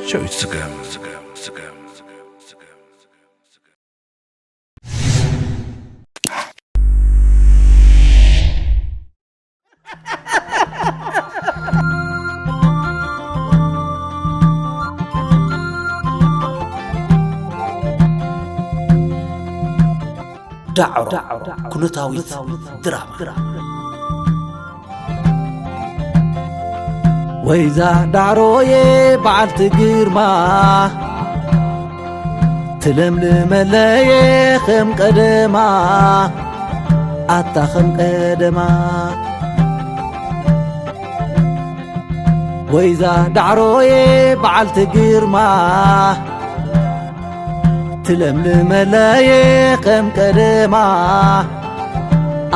ሸዊት ስገም ዳዕሮ ኩነታዊት ድራማ። ወይዛ ዳዕሮየ በዓልቲ ግርማ ትለምልመለየ ከም ቀደማ ኣታ ከም ቀደማ ወይዛ ዳዕሮየ በዓልቲ ግርማ ትለምልመለየ ከም ቀደማ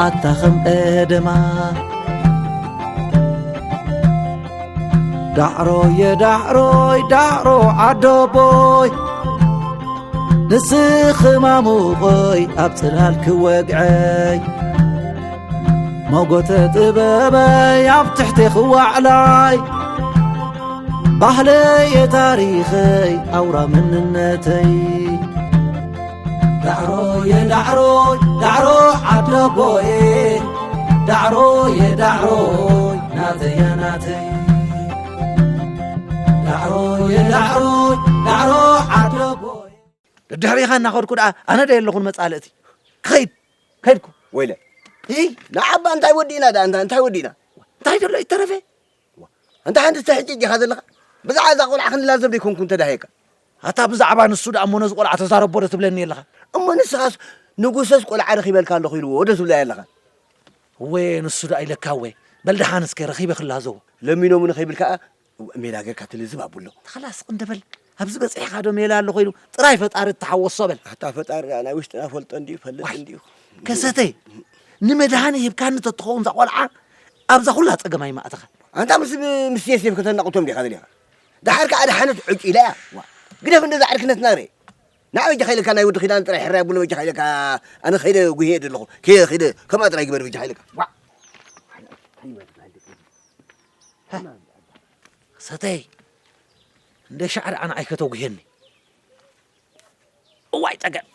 ኣታ ከም ቀደማ ዳዕሮየ ዳዕሮይ ዳዕሮ ዓዶቦይ ንስኺ ማሙቐይ ኣብ ጽላል ክወግዐይ ሞጎተ ጥበበይ ኣብ ትሕቲ ክዋዕላይ ባህለየ ታሪኸይ ኣውራ መንነተይ ዳዕሮየ ዳዕሮይ ዳዕሮ ዓደቦየ ዳዕሮየ ዳዕሮይ ናተያ ናተይ ዳዕሮየ ዳዕሮይ ዳዕሮ ዓደቦየ ድሕሪኻ እናኸድኩ ደኣ ኣነ ዶ የለኹን መጻልእቲ ክኸይድ ከይድኩ ወይለ እይ ንዓባ እንታይ ወዲእና ደኣ እንታይ ወዲእና እንታይ ዘሎ ይተረፈ እንተ ሓንቲ ተሕጭጭ ኢኻ ዘለኻ ብዛዕባ እዛ ቆልዓ ክንላዘብ ደይኮንኩ እንተዳሂካ ኣታ ብዛዕባ ንሱ ደኣ እሞ ነዚ ቆልዓ ተዛረቦ ዶ ትብለኒ ኣለኻ እሞ ንስኻስ ንጉሰስ ቆልዓ ረኺበልካ ኣለኹ ኢልዎ ዶ ትብለያ ኣለኻ እወ ንሱ ደኣ ኢለካ እወ በል ደሓን እስከ ረኺበ ክላዘቦ ለሚኖምኒ ከይብል ከዓ ሜላ ጌርካ ትልዝብ ኣብሎ ተኸላስ ቅንደ በል ኣብዚ በፂሕኻ ዶ ሜላ ኣሎ ኮይኑ ጥራይ ፈጣሪ እተሓወሶ በል ኣታ ፈጣሪ ደኣ ናይ ውሽጥና ፈልጦ እንዲዩ ይፈልጥ እንዲዩ ከሰተይ ንመድሃኒ ሂብካኒ ተትኸውን እዛ ቆልዓ ኣብዛ ኩላ ጸገም ኣይማእተኻን ኣንታ ምስ ምስ ሴፍ ሴፍ ከተናቑቶም ዲኻ ደሊኻ ደሓር ከኣ ደሓነት ዕጩ ኢላ እያ ግደፍ እንደዛ ዕርክነትና ርእ ንዓ በጃኻ ኢለካ ናይ ወዲ ኺዳን ጥራይ ሕራይ ኣብሎ በጃኻ ኢለካ ኣነ ኸይደ ጉህየ ደለኹ ከይደ ከምኣ ጥራይ ግበር በጃኻ ኢለካ ሰተይ እንደ ሻዕሪ ኣነ ኣይከተጉሄኒ እዋይ ጸገም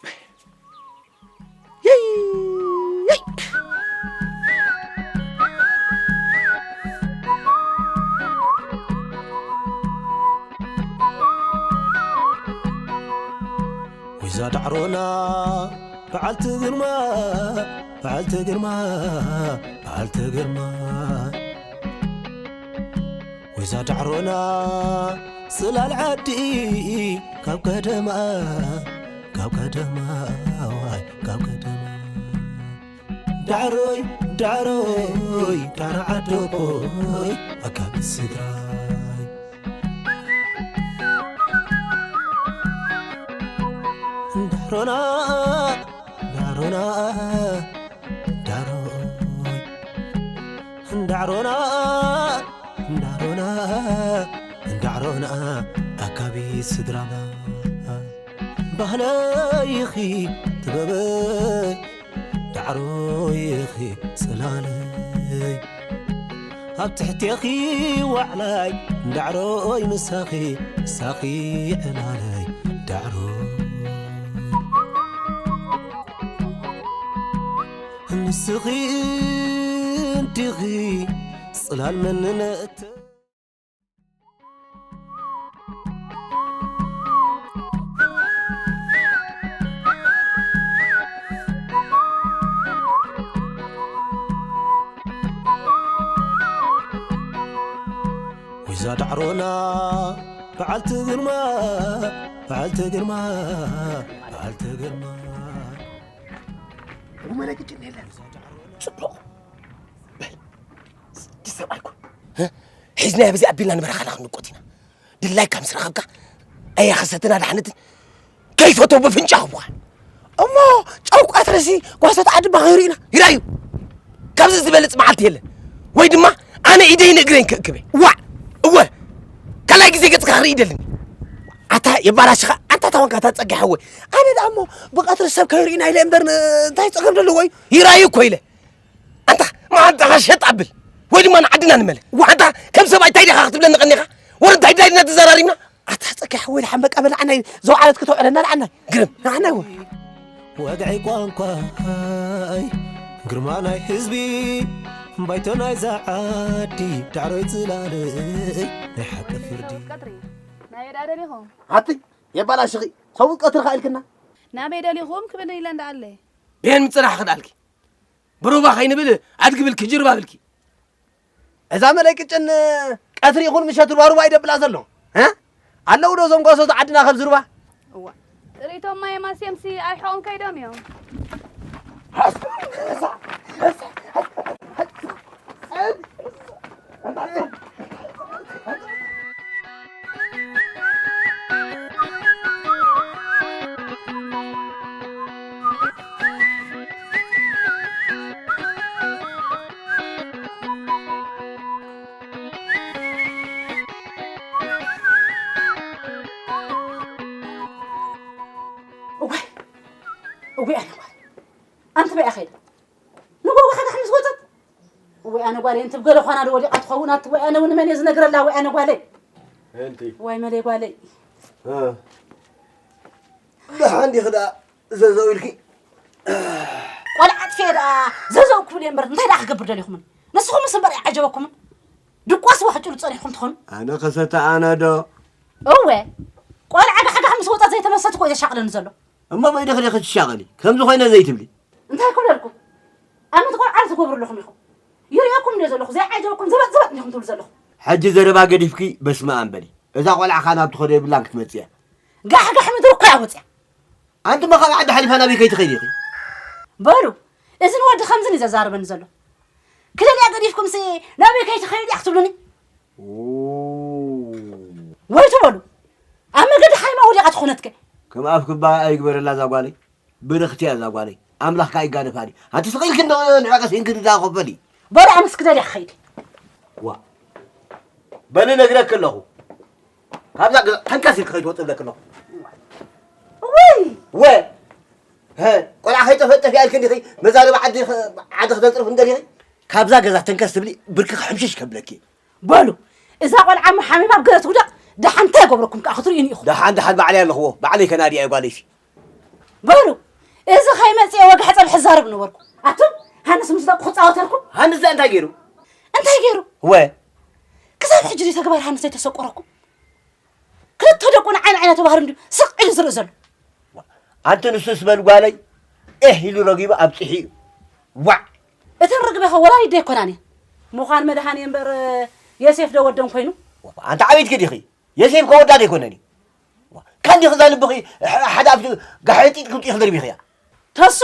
ወይዛ ዳዕሮና በዓልቲ ግርማ በዓልቲ ግርማ በዓልቲ ግርማ ወይዛ ዳዕሮና ጽላል ዓዲ ካብ ቀደማ ካብ ቀደማ ዋይ ካብ ቀደማ ዳዕሮይ ዳዕሮይ ዳዕሮ ዓዶቦይ ኣካል ስድራይ ዳዕሮና ዳዕሮና ዳዕሮይ ዳዕሮና ዳዕሮና ዳዕሮና ኣካቢ ስድራና ባህለይኺ ጥበበይ ዳዕሮይኺ ጽላለይ ኣብ ትሕቴኺ ዋዕላይ ዳዕሮይ ምሳኺ ምሳኺ ዕላለይ ዳዕሮ ንስኺ እንዲኺ ጽላል መንነት ወይዛ ዳዕሮና በዓልቲ ግርማ በዓልቲ ግርማ በዓልቲ ግርማ መለክጭን የለን ጽቡቕ ሰብኣይኮ ሒዝናዮ በዚ ኣቢልና ንበረኻና ክንቆት ኢና ድላይካ ምስ ረኸብካ ኣያ ኸሰትና ዳሕነትን ከይፈቶ ብፍንጫ ክቡኻ እሞ ጨው ቋትረሲ ጓሶት ዓድማ ከይርኢና ይርኣዩ ካብዚ ዝበልፅ መዓልቲ የለን ወይ ድማ ኣነ ኢደይን እግረይን ክእክበ ዋዕ እወ ካልኣይ ግዜ ገፅካ ክርኢ ይደልን ኣታ የባላሽኻ ኣንታ ታወንካ እታ ፀጊ ሓወይ ኣነ ደኣ እሞ ብቐትሪ ሰብ ከይርኢና ኢለ እምበር እንታይ ፀገም ዘለዎ እዩ ይርኣዩ እኮ ኢለ ኣንታ መዓንጣኻ ሸጥ ኣብል ወይ ድማ ንዓድና ንመለ። ዋዕታ ከም ሰብኣይ እንታይ ዲኻ ክትብለኒ ቀኒኻ? ወረ እንታይ እንታይ ኢና ተዘራሪብና? ኣታ ጸኪ ሓወይ፣ ደሓን በቃ በላዕናይ፣ ዘውዓለት ከተውዕለና ደሓናይ። ግርም። ንዓና እውን። ወግዒ ቋንቋይ፣ ግርማ ናይ ህዝቢ፣ ባይቶ ናይዛ ዓዲ፣ ዳዕሮይ ጽላለይ፣ ናይ ሓቂ ፍርዲ። ቀትሪ፣ ናበይ ደኣ ደሊኹም? ኣቲ፣ የባላሽኺ፣ ሰው ቀትሪ ኸኢልክና? ናበይ ደሊኹም ክብል ኢለ እንዳኣለ። ቤን ምጽራሕ ክዳልኪ። ብሩባ ከይንብል ኣድጊ ብልኪ፣ ጅርባ ብልኪ። እዛ መለይ ቅጭን ቀትሪ ይኹን ምሸት ሩባ ሩባ ይደብላ ዘሎ። እ? ኣለዉ ዶ እዞም ጓሶት ዓድና ከብዚ ሩባ? እዋ። ጥሪቶም ማይ ማስዮምሲ ኣይሕቖም ከይዶም እዮም። እዋይ፣ እዋይ፣ ኣነ ጓል። ኣንቲ በይ ኣኸይዳ። ንጎ ወሓዳ ምስ ወጸት። እዋይ፣ ኣነ ጓለይ፣ እንት ብገለ ኾና ዶ ወዲቓ ትኸውን? ኣቲ ወይ ኣነ እውን መን እየ ዝነግረላ? ወይ ኣነ ጓለይ። ኣንቲ። ወይ መለይ ጓለይ። እ። ደሓን ዲኺ ደኣ ዘዘው ኢልኪ? ቆልዓ ኣጥፊኤ ደኣ ዘዘው ክብል እየ እምበር፣ እንታይ ደኣ ክገብር ደሊኹምን? ንስኹምስ እምበር ኣይዓጀበኩምን። ድቋስ ዋሕጭሉ ጸኒሕኩም ትኾኑ። ኣነ ከሰተ ኣነ ዶ? እወ። ቆልዓ ጋሕጋሕ ምስ ወጸት ዘይተመሰት እኮ እዩ ዘሻቕለኒ ዘሎ። እሞ በይንኺ ዲኺ ትሻቐሊ? ከምዚ ኮይነ ዘይትብሊ? እንታይ ክብለልኩም? ኣመት ቆልዓ ትገብሩ ኣለኹም ኢኹም። ይርእየኩም እንደ ዘለኹ፣ ዘይዓጀበኩም ዘበጥ ዘበጥ እንዲኹም ትብሉ ዘለኹም። ሕጂ ዘረባ ገዲፍኪ በስመ ኣብ በሊ። እዛ ቆልዓ ኸኣ ናብ ትኸዶ የብላን ክትመጽእ እያ። ጋሕጋሕ ምድሪ እኮ እያ ወጽያ። ኣንቲ እሞ ካብ ዓዲ ሓሊፋ ናበይ ከይትኸይዲ ኢኺ? በሉ፣ እዝን ወዲ ከምዝን እዩ ዘዛርበኒ ዘሎ። ክደልያ ገዲፍኩምሲ ናበይ ከይትኸይዲ እያ ክትብሉኒ? ኦ። ወይ ትበሉ፣ ኣብ መገዲ ሓይማ ወዲቓ ትኾነትከ? ከም ኣፍ ክባ ኣይግበረላ እዛ ጓለይ። ብርኽቲ እያ እዛ ጓለይ። ኣምላኽ ከኣ ይጋደፋኒ። ኣንቲ ስቕ ኢልኪ እንዶ ንዕቐ ሲንኪ ድዳ ኮፈሊ። በሉ ኣነስ ክደልያ ክኸይድ። ዋ። በሊ ነግረኪ ኣለኹ። ካብዛ ገዛ ተንከስ ኢልኪ ከይትወፂ እብለኪ ኣለኹ። ወይ! ወ-፣ ሀ፣ ቆልዓ ከይጠፈጠፍ እያ ኢልኪ እንዲኺ መዛረቢ ዓዲ ኸ-፣ ዓዲ ክተፅርፍ እንደሊኺ? ካብዛ ገዛ ተንከስ ትብሊ ብርኪ ሕምሽሽ ከብለኪ። በሉ፣ እዛ ቆልዓ እሞ ሓሚማ ኣብ ገለ ትውደቕ፣ ደሓን እንታይ ገብረኩም ከኣ ክትርእዩኒ ኢኹም። ደሓን፣ ደሓን ባዕለይ ኣለኽዎ፣ ባዕለይ ከናድያ እየ ጓለይሲ። በሉ፣ እዚ ከይመጽእ ወግሐ ጸብሒ ዝዛረብ ነበርኩ። ኣቱም፣ ሃንስ ምስ ደቁ ክጻወተልኩም። ሃንስ እንታይ ገይሩ? እንታይ ገይሩ? ወ-፣ ክሳብ ሕጂ እዚ ተግባር ሃንስ ዘይተሰቆረኩም? ክልተ ደቁ ንዓይ ንዓይ እናተባህሉ እንድዩ ስቕ ኢሉ ዝርኢ ዘሎ። ኣንቲ ንሱስ በል ጓለይ፣ ኤህ ኢሉ ረጊቡ ኣብጺሑ እዩ። ዋዕ! እተን ርግበ ኸ ወላዲት ዶ ኣይኮናን እየን? ምዃን መድሃኔ እምበር፣ የሴፍ ዶ ወደን ኮይኑ? ኣንቲ ዓበይትኪ ዲኺ? የሴፍ ከ ወዳ ዶ ኣይኮነን እዩ? ዋ፣ ካን ዲኺ እዛ ልብኺ ሕ-፣ ሓደ ኣብቲ ጋሕጢጥ ክምጢ ክድርቢኽያ? ተሱ፣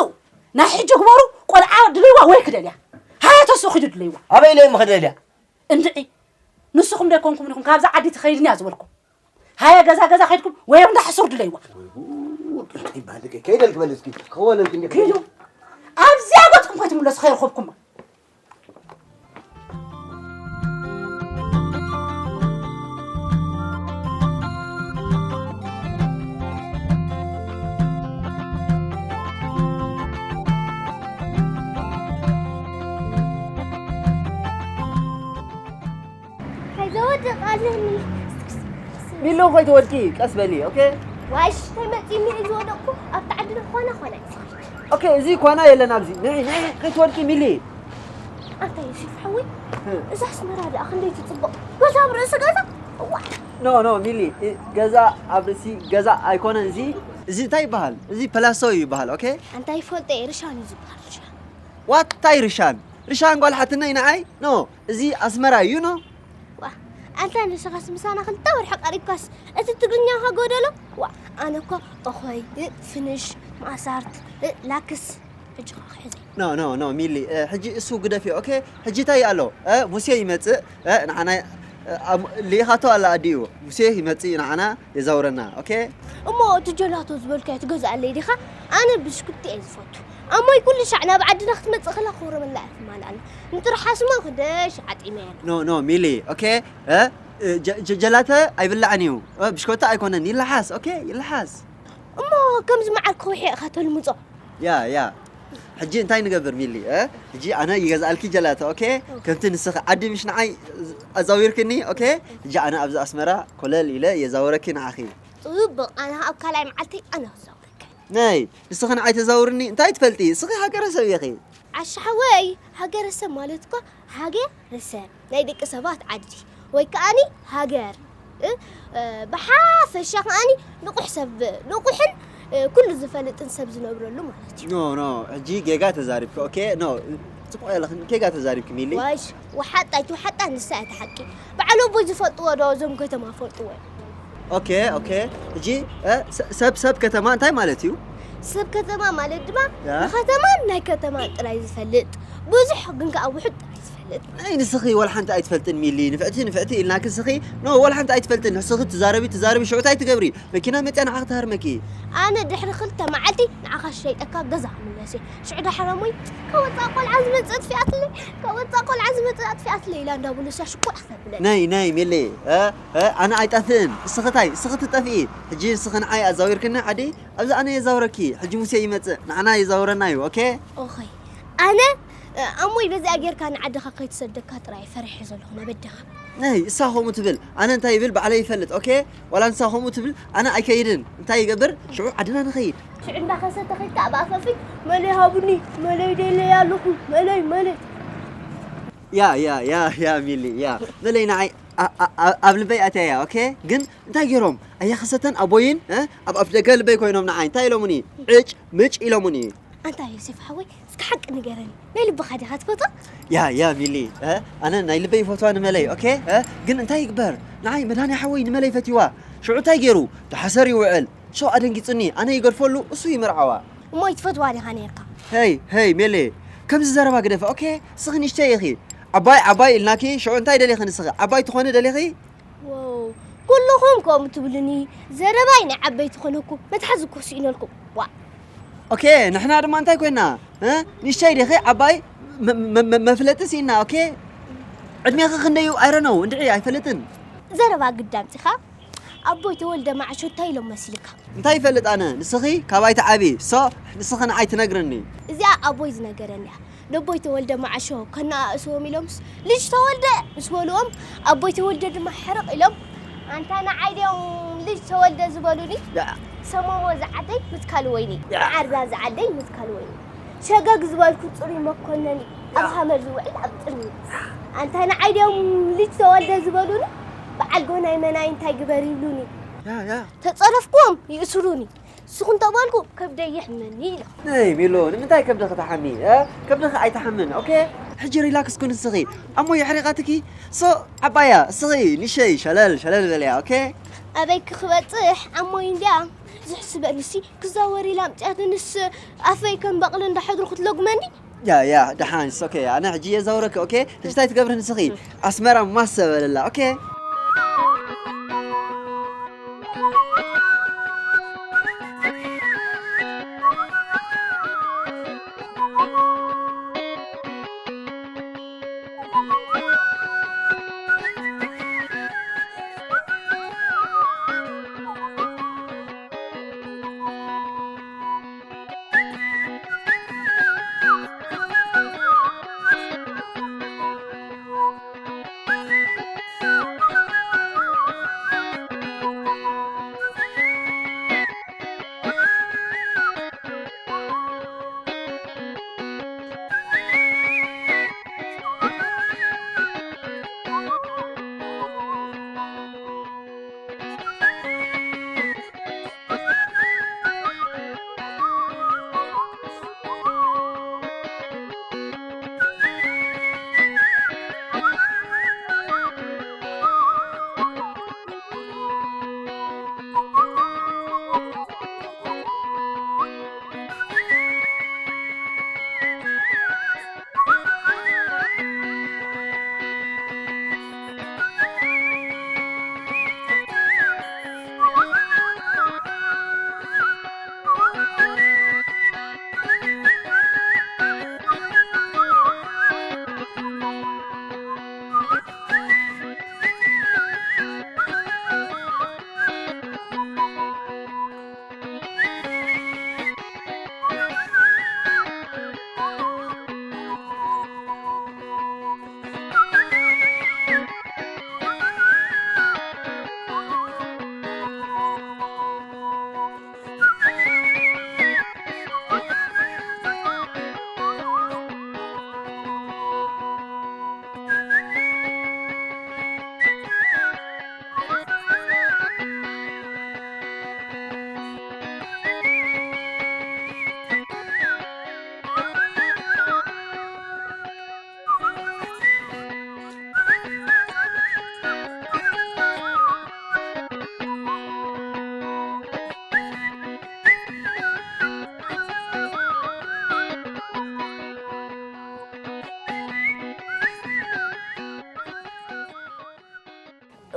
ናይ ሕጂ ግበሩ፣ ቆልዓ ድልይዋ ወይ ክደልያ። ሃያ ተሱ ኺዱ ድልይዋ። ኣበይ ኢለ እሞ ክደልያ? እንድዒ፣ ንስኹም ዶ ኣይኮንኩምን ኢኹም ካብዛ ዓዲ ትኸይድን እያ ዝበልኩም? ሃየ ገዛ ገዛ ከይድኩም ወይ እንዳ ሕሱር ድለይዋ። እንታይ ይበሃል ደቂ? ከይደልክ በል እስኪ። ክወለልክ እንዲ ኪዱ። ኣብዚኣ ጎትኩም ከይትምለሱ ከይረኸብኩማ። ሓይዘ ወድቕ ኣለኒ። ሚሎ ከይትወድቂ ቀስ በሊ፣ ኦኬ? ዋሽ ተመጺኒ እዩ ዝወደቕኩ። ኣብቲ ዓዲ ኾነ ኾነ። ኦኬ፣ እዚ ኳና የለን ኣብዚ። ንዒ፣ ንዒ፣ ከይትወድቂ ሚሊ። ኣንታ ዮሴፍ ሓወይ፣ እ። እዛ ኣስመራ ደኣ ክንደይ ትጽብቕ። ገዛ ኣብ ርእሲ ገዛ። እዋ። ኖ፣ ኖ፣ ሚሊ፣ እ፣ ገዛ ኣብ ርእሲ ገዛ ኣይኮነን እዚ። እዚ እንታይ ይበሃል? እዚ ፐላሶ እዩ ይበሃል፣ ኦኬ? ኣንታ ይፈልጦ እየ፣ ርሻን እዩ ዝበሃል፣ ርሻን። ዋት፣ እንታይ ርሻን? ርሻን ጓል ሓትነይ ንዓይ? ኖ፣ እዚ ኣስመራ እዩ፣ ኖ? ዋ፣ ኣንታ ንስኻስ ምሳና ክልተ ወርሒ ቀሪብካስ፣ እቲ ትግርኛኻ ጎደሎ? ዋ፣ ኣነ እኮ ኦኾይ፣ እ፣ ፍንሽ፣ ማእሳርት፣ እ፣ ላክስ፣ ሕጂ ኸዓ ክሕዘ። ኖ፣ ኖ፣ ኖ፣ ሚሊ፣ እ፣ ሕጂ እሱ ግደፍዮ፣ ኦኬ? ሕጂ እንታይ ኣሎ? እ፣ ሙሴ ይመጽእ፣ እ፣ ንዓና፣ እ፣ ኣም-፣ ልኢኻቶ ኣላ ኣዲኡ። ሙሴ ይመጽእ ንዓና የዛውረና፣ ኦኬ? እሞ እቲ ጀላቶ ዝበልካዮ ትገዝኣለይ ዲኻ? ኣነ ብሽኩቲ እየ ዝፈቱ። ኣሞይ ኩሉ ሻዕ ናብ ዓድና ክትመጽእ ከላ ኮረመላ እያ ትማልኣኒ። ንጥርሓስ እሞ ክደሽ ዓጢመ እየ። ኖ፣ ኖ፣ ሚሊ፣ ኦኬ? እ፣ እ፣ ጀ-፣ ጀ-፣ ጀላተ ኣይብላዕን እዩ። እ፣ ብሽኮታ ኣይኮነን። ይልሓስ፣ ኦኬ? ይልሓስ። እሞ ከምዚ መዓር ክውሒ ኢኻ ተልምጾ? ያ፣ ያ። ሕጂ እንታይ ንገብር ሚሊ? እ? ሕጂ ኣነ ይገዝኣልኪ ጀላቶ፣ ኦኬ? ከምቲ ንስኺ ዓዲ ምሽ ንዓይ ኣዛዊርክኒ፣ ኦኬ? ሕጂ ኣነ ኣብዚ ኣስመራ ኮለል ኢለ የዛወረኪ ንዓኺ። ጽቡቕ፣ ኣነ ኣብ ካልኣይ መዓልቲ ኣነ ክዛወረካ። ነይ፣ ንስኺ ንዓይ ተዛውርኒ፣ እንታይ ትፈልጢ? ንስኺ ሃገረሰብ ኢኺ። ዓሻ ሓወይ፣ ሃገረሰብ ማለት እኮ ሃገረሰብ፣ ናይ ደቂ ሰባት ዓዲ፣ ወይ ከኣኒ ሃገር፣ እ፣ እ፣ ብሓፈሻ ከኣኒ ንቑሕ ሰብ፣ ንቑሕን፣ እ፣ ኩሉ ዝፈልጥን ሰብ ዝነብረሉ ማለት እዩ። ኖ፣ ኖ፣ ሕጂ ጌጋ ተዛሪብኪ፣ ኦኬ? ኖ፣ ጽቡቕ የለኽን፣ ጌጋ ተዛሪብኪ ሚሊ። ዋሽ፣ ወሓጣ፣ እቲ ወሓጣ ንሳ እያ እቲ ሓቂ። በዓል ኣቦይ ዝፈልጥዎ ዶ እዞም ከተማ ፈልጥዎ እዮም? ኦኬ፣ ኦኬ። ሕጂ፣ እ፣ ሰ-፣ ሰብ፣ ሰብ ከተማ እንታይ ማለት እዩ? ሰብ ከተማ ማለት ድማ ያ። ንከተማን ናይ ከተማን ጥራይ ዝፈልጥ፣ ብዙሕ ግን ከኣ ውሑድ ጥራይ ዝፈልጥ። ናይ ንስኺ ወላ ሓንቲ ኣይትፈልጥን ሚሊ፣ ንፍዕቲ፣ ንፍዕቲ ኢልናኪ ንስኺ፣ ኖ፣ ወላ ሓንቲ ኣይትፈልጥን። ንስኺ ትዛረቢ፣ ትዛረቢ፣ ሽዑ እንታይ ትገብሪ? መኪና መጽያ ንዓኺ ትሃርመኪ። ኣነ ድሕሪ ክልተ መዓልቲ ንዓኻ ሸይጠካ ገዛ ክምለስ እየ። ሽዑ ዳሕራሞይ ካብ ወጻእ ቆልዓ ዝመጽእ ኣጥፊኣትለይ፣ ካብ ወጻእ ቆልዓ ዝመጽእ ኣጥፊኣትለይ ኢላ እንዳበሉሳ ሽኮር ኣኽተብለኒ። ነይ፣ ነይ፣ ሚሊ፣ እ፣ እ፣ ኣነ ኣይጠፍእን። እስኺ ታይ፣ እስኺ ትጠፍኢ። ሕጂ እስኺ ንዓይ ኣዛዊርክኒ ዓዲ፣ ኣብዚ ኣነ የዛውረኪ። ሕጂ ሙሴ ይመጽእ፣ ንዓና የዛውረና እዩ፣ ኦኬ? ኦኸይ። ኣነ፣ እ፣ ኣሞይ በዚኣ ጌርካ ንዓድኻ ከይትሰደካ ጥራይ ፈሪሐ ዘለኹ ነበደኻ። ነይ፣ እሳ ከምኡ ትብል፣ ኣነ እንታይ ይብል ባዕለይ ይፈልጥ፣ ኦኬ? ዋላ ንሳ ከምኡ ትብል፣ ኣነ ኣይከይድን። እንታይ ይገብር? ሽዑ ዓድና ንኸይድ። ሽዑ እንዳኸሰተ ከይድካ ኣብ ኣፈፊት መለይ ሃቡኒ፣ መለይ ደለይ ኣለኹ፣ መለይ፣ መለይ። ያ፣ ያ፣ ያ፣ ያ፣ ሚሊ፣ ያ። መለይ ንዓይ ኣ-፣ ኣ-፣ ኣ-፣ ኣብ ልበይ ኣትያ እያ፣ ኦኬ? ግን እንታይ ገይሮም? ኣያ ከሰተን ኣቦይን፣ እ? ኣብ ኣፍ ደገ ልበይ ኮይኖም ንዓይ እንታይ ኢሎምኒ? ዕጭ፣ ምጭ ኢሎምኒ። ኣንታ ዮሴፍ ሓወይ፣ እስኪ ሓቂ ንገረኒ። ናይ ልብኻ ዲኻ ትፈትዋ? ያ፣ ያ፣ ሚሊ፣ እ? ኣነ ናይ ልበይ ይፈትዋ ንመለይ፣ ኦኬ? እ? ግን እንታይ ይግበር? ንዓይ መድሃኒ ሓወይ ንመለይ ፈትዋ። ሽዑ እንታይ ገይሩ? ተሓሰር ይውዕል። ሶ ኣደንጊጹኒ፣ ኣነ ይገድፈሉ፣ እሱ ይምርዓዋ። እሞ ይትፈትዋ ዲኻ ነርካ? ሄይ፣ ሄይ፣ ሜሌ፣ ከምዚ ዘረባ ግደፈ፣ ኦኬ? ስኺ ንእሽተይ ኢኺ። ዓባይ፣ ዓባይ ኢልናኪ፣ ሽዑ እንታይ ደሊኺ ንስኺ? ዓባይ ትኾኒ ደሊኺ? ዋው፣ ኩልኹም ከምኡ ትብሉኒ። ዘረባይ ናይ ዓበይቲ ኮነኩ፣ መትሓዚ እኮ ስኢነልኩም። ዋ። ኦኬ፣ ንሕና ድማ እንታይ ኮይና? እ? ንእሽተይ ዲኺ? ዓባይ መ-፣ መ-፣ መ-፣ መፍለጢ ስኢና፣ ኦኬ? ዕድሜኺ ክንደይ እዩ? I don't know፣ እንድዒ ኣይፈልጥን። ዘረባ ግዳ ኣምጺኻ? ኣቦይ ተወልደ መዓሾ እንታይ ኢሎም መሲልካ? እንታይ ይፈልጥ ኣነ? ንስኺ ካባይ ትዓቢ። ሶ፣ ንስኺ ንዓይ ትነግርኒ። እዚኣ ኣቦይ ዝነገረኒ እያ። ነቦይ ተወልደ መዓሾ ከነኣእስዎም ኢሎምስ፣ "ልጅ ተወልደ" ምስ በልዎም፣ ኣቦይ ተወልደ ድማ ሕርቕ ኢሎም፣ "ኣንታ ንዓይ ድዮም ልጅ ተወልደ ዝበሉኒ? ያ። ሰሞሞ ዝዓደይ ምትካል ወይኒ፣ ያ። ዓርዛ ዝዓደይ ምትካል ወይኒ። ሸገግ ዝበልኩ ጽሩይ መኮነኒ፣ ኣብ ያ። ሃመር ዝውዕል ኣብ ጥርኒ። ኣንታ ንዓይ ድዮም ልጅ ተወልደ ዝበሉኒ? በዓል ጎናይ መናይ እንታይ ግበር ይብሉኒ? ያ፣ ያ። ተጸረፍኩም ይእስሩኒ። ስኹም ተባልኩ ከብደይ ይሕመኒ" ኢሉ። ነይ ሚሎ፣ ንምንታይ ከብድኺ ትሓሚ? እ? ከብድኺ ኣይትሓምን፣ ኦኬ? ሕጂ ሪላክስ ኩን እስኺ። ኣሞ የሕሪቓትኪ። ሶ፣ ዓባያ፣ እስኺ ንሸይ ሸለል፣ ሸለል በልያ፣ ኦኬ? ኣበይ ክበጽሕ ኣሞይ እንድያ ዝሕስበኒሲ ክዛወር ኢላ ኣምጽኣትንስ ኣፈይ ከም በቕሊ እንዳሐድሩ ክትለጉመኒ? ያ፣ ያ፣ ደሓን፣ it's okay። ኣነ ሕጂ እየ ዘውረኪ፣ ኦኬ? ሕጂ እንታይ ትገብሪ ንስኺ? ኣስመራ ማሰ በለላ፣ ኦኬ?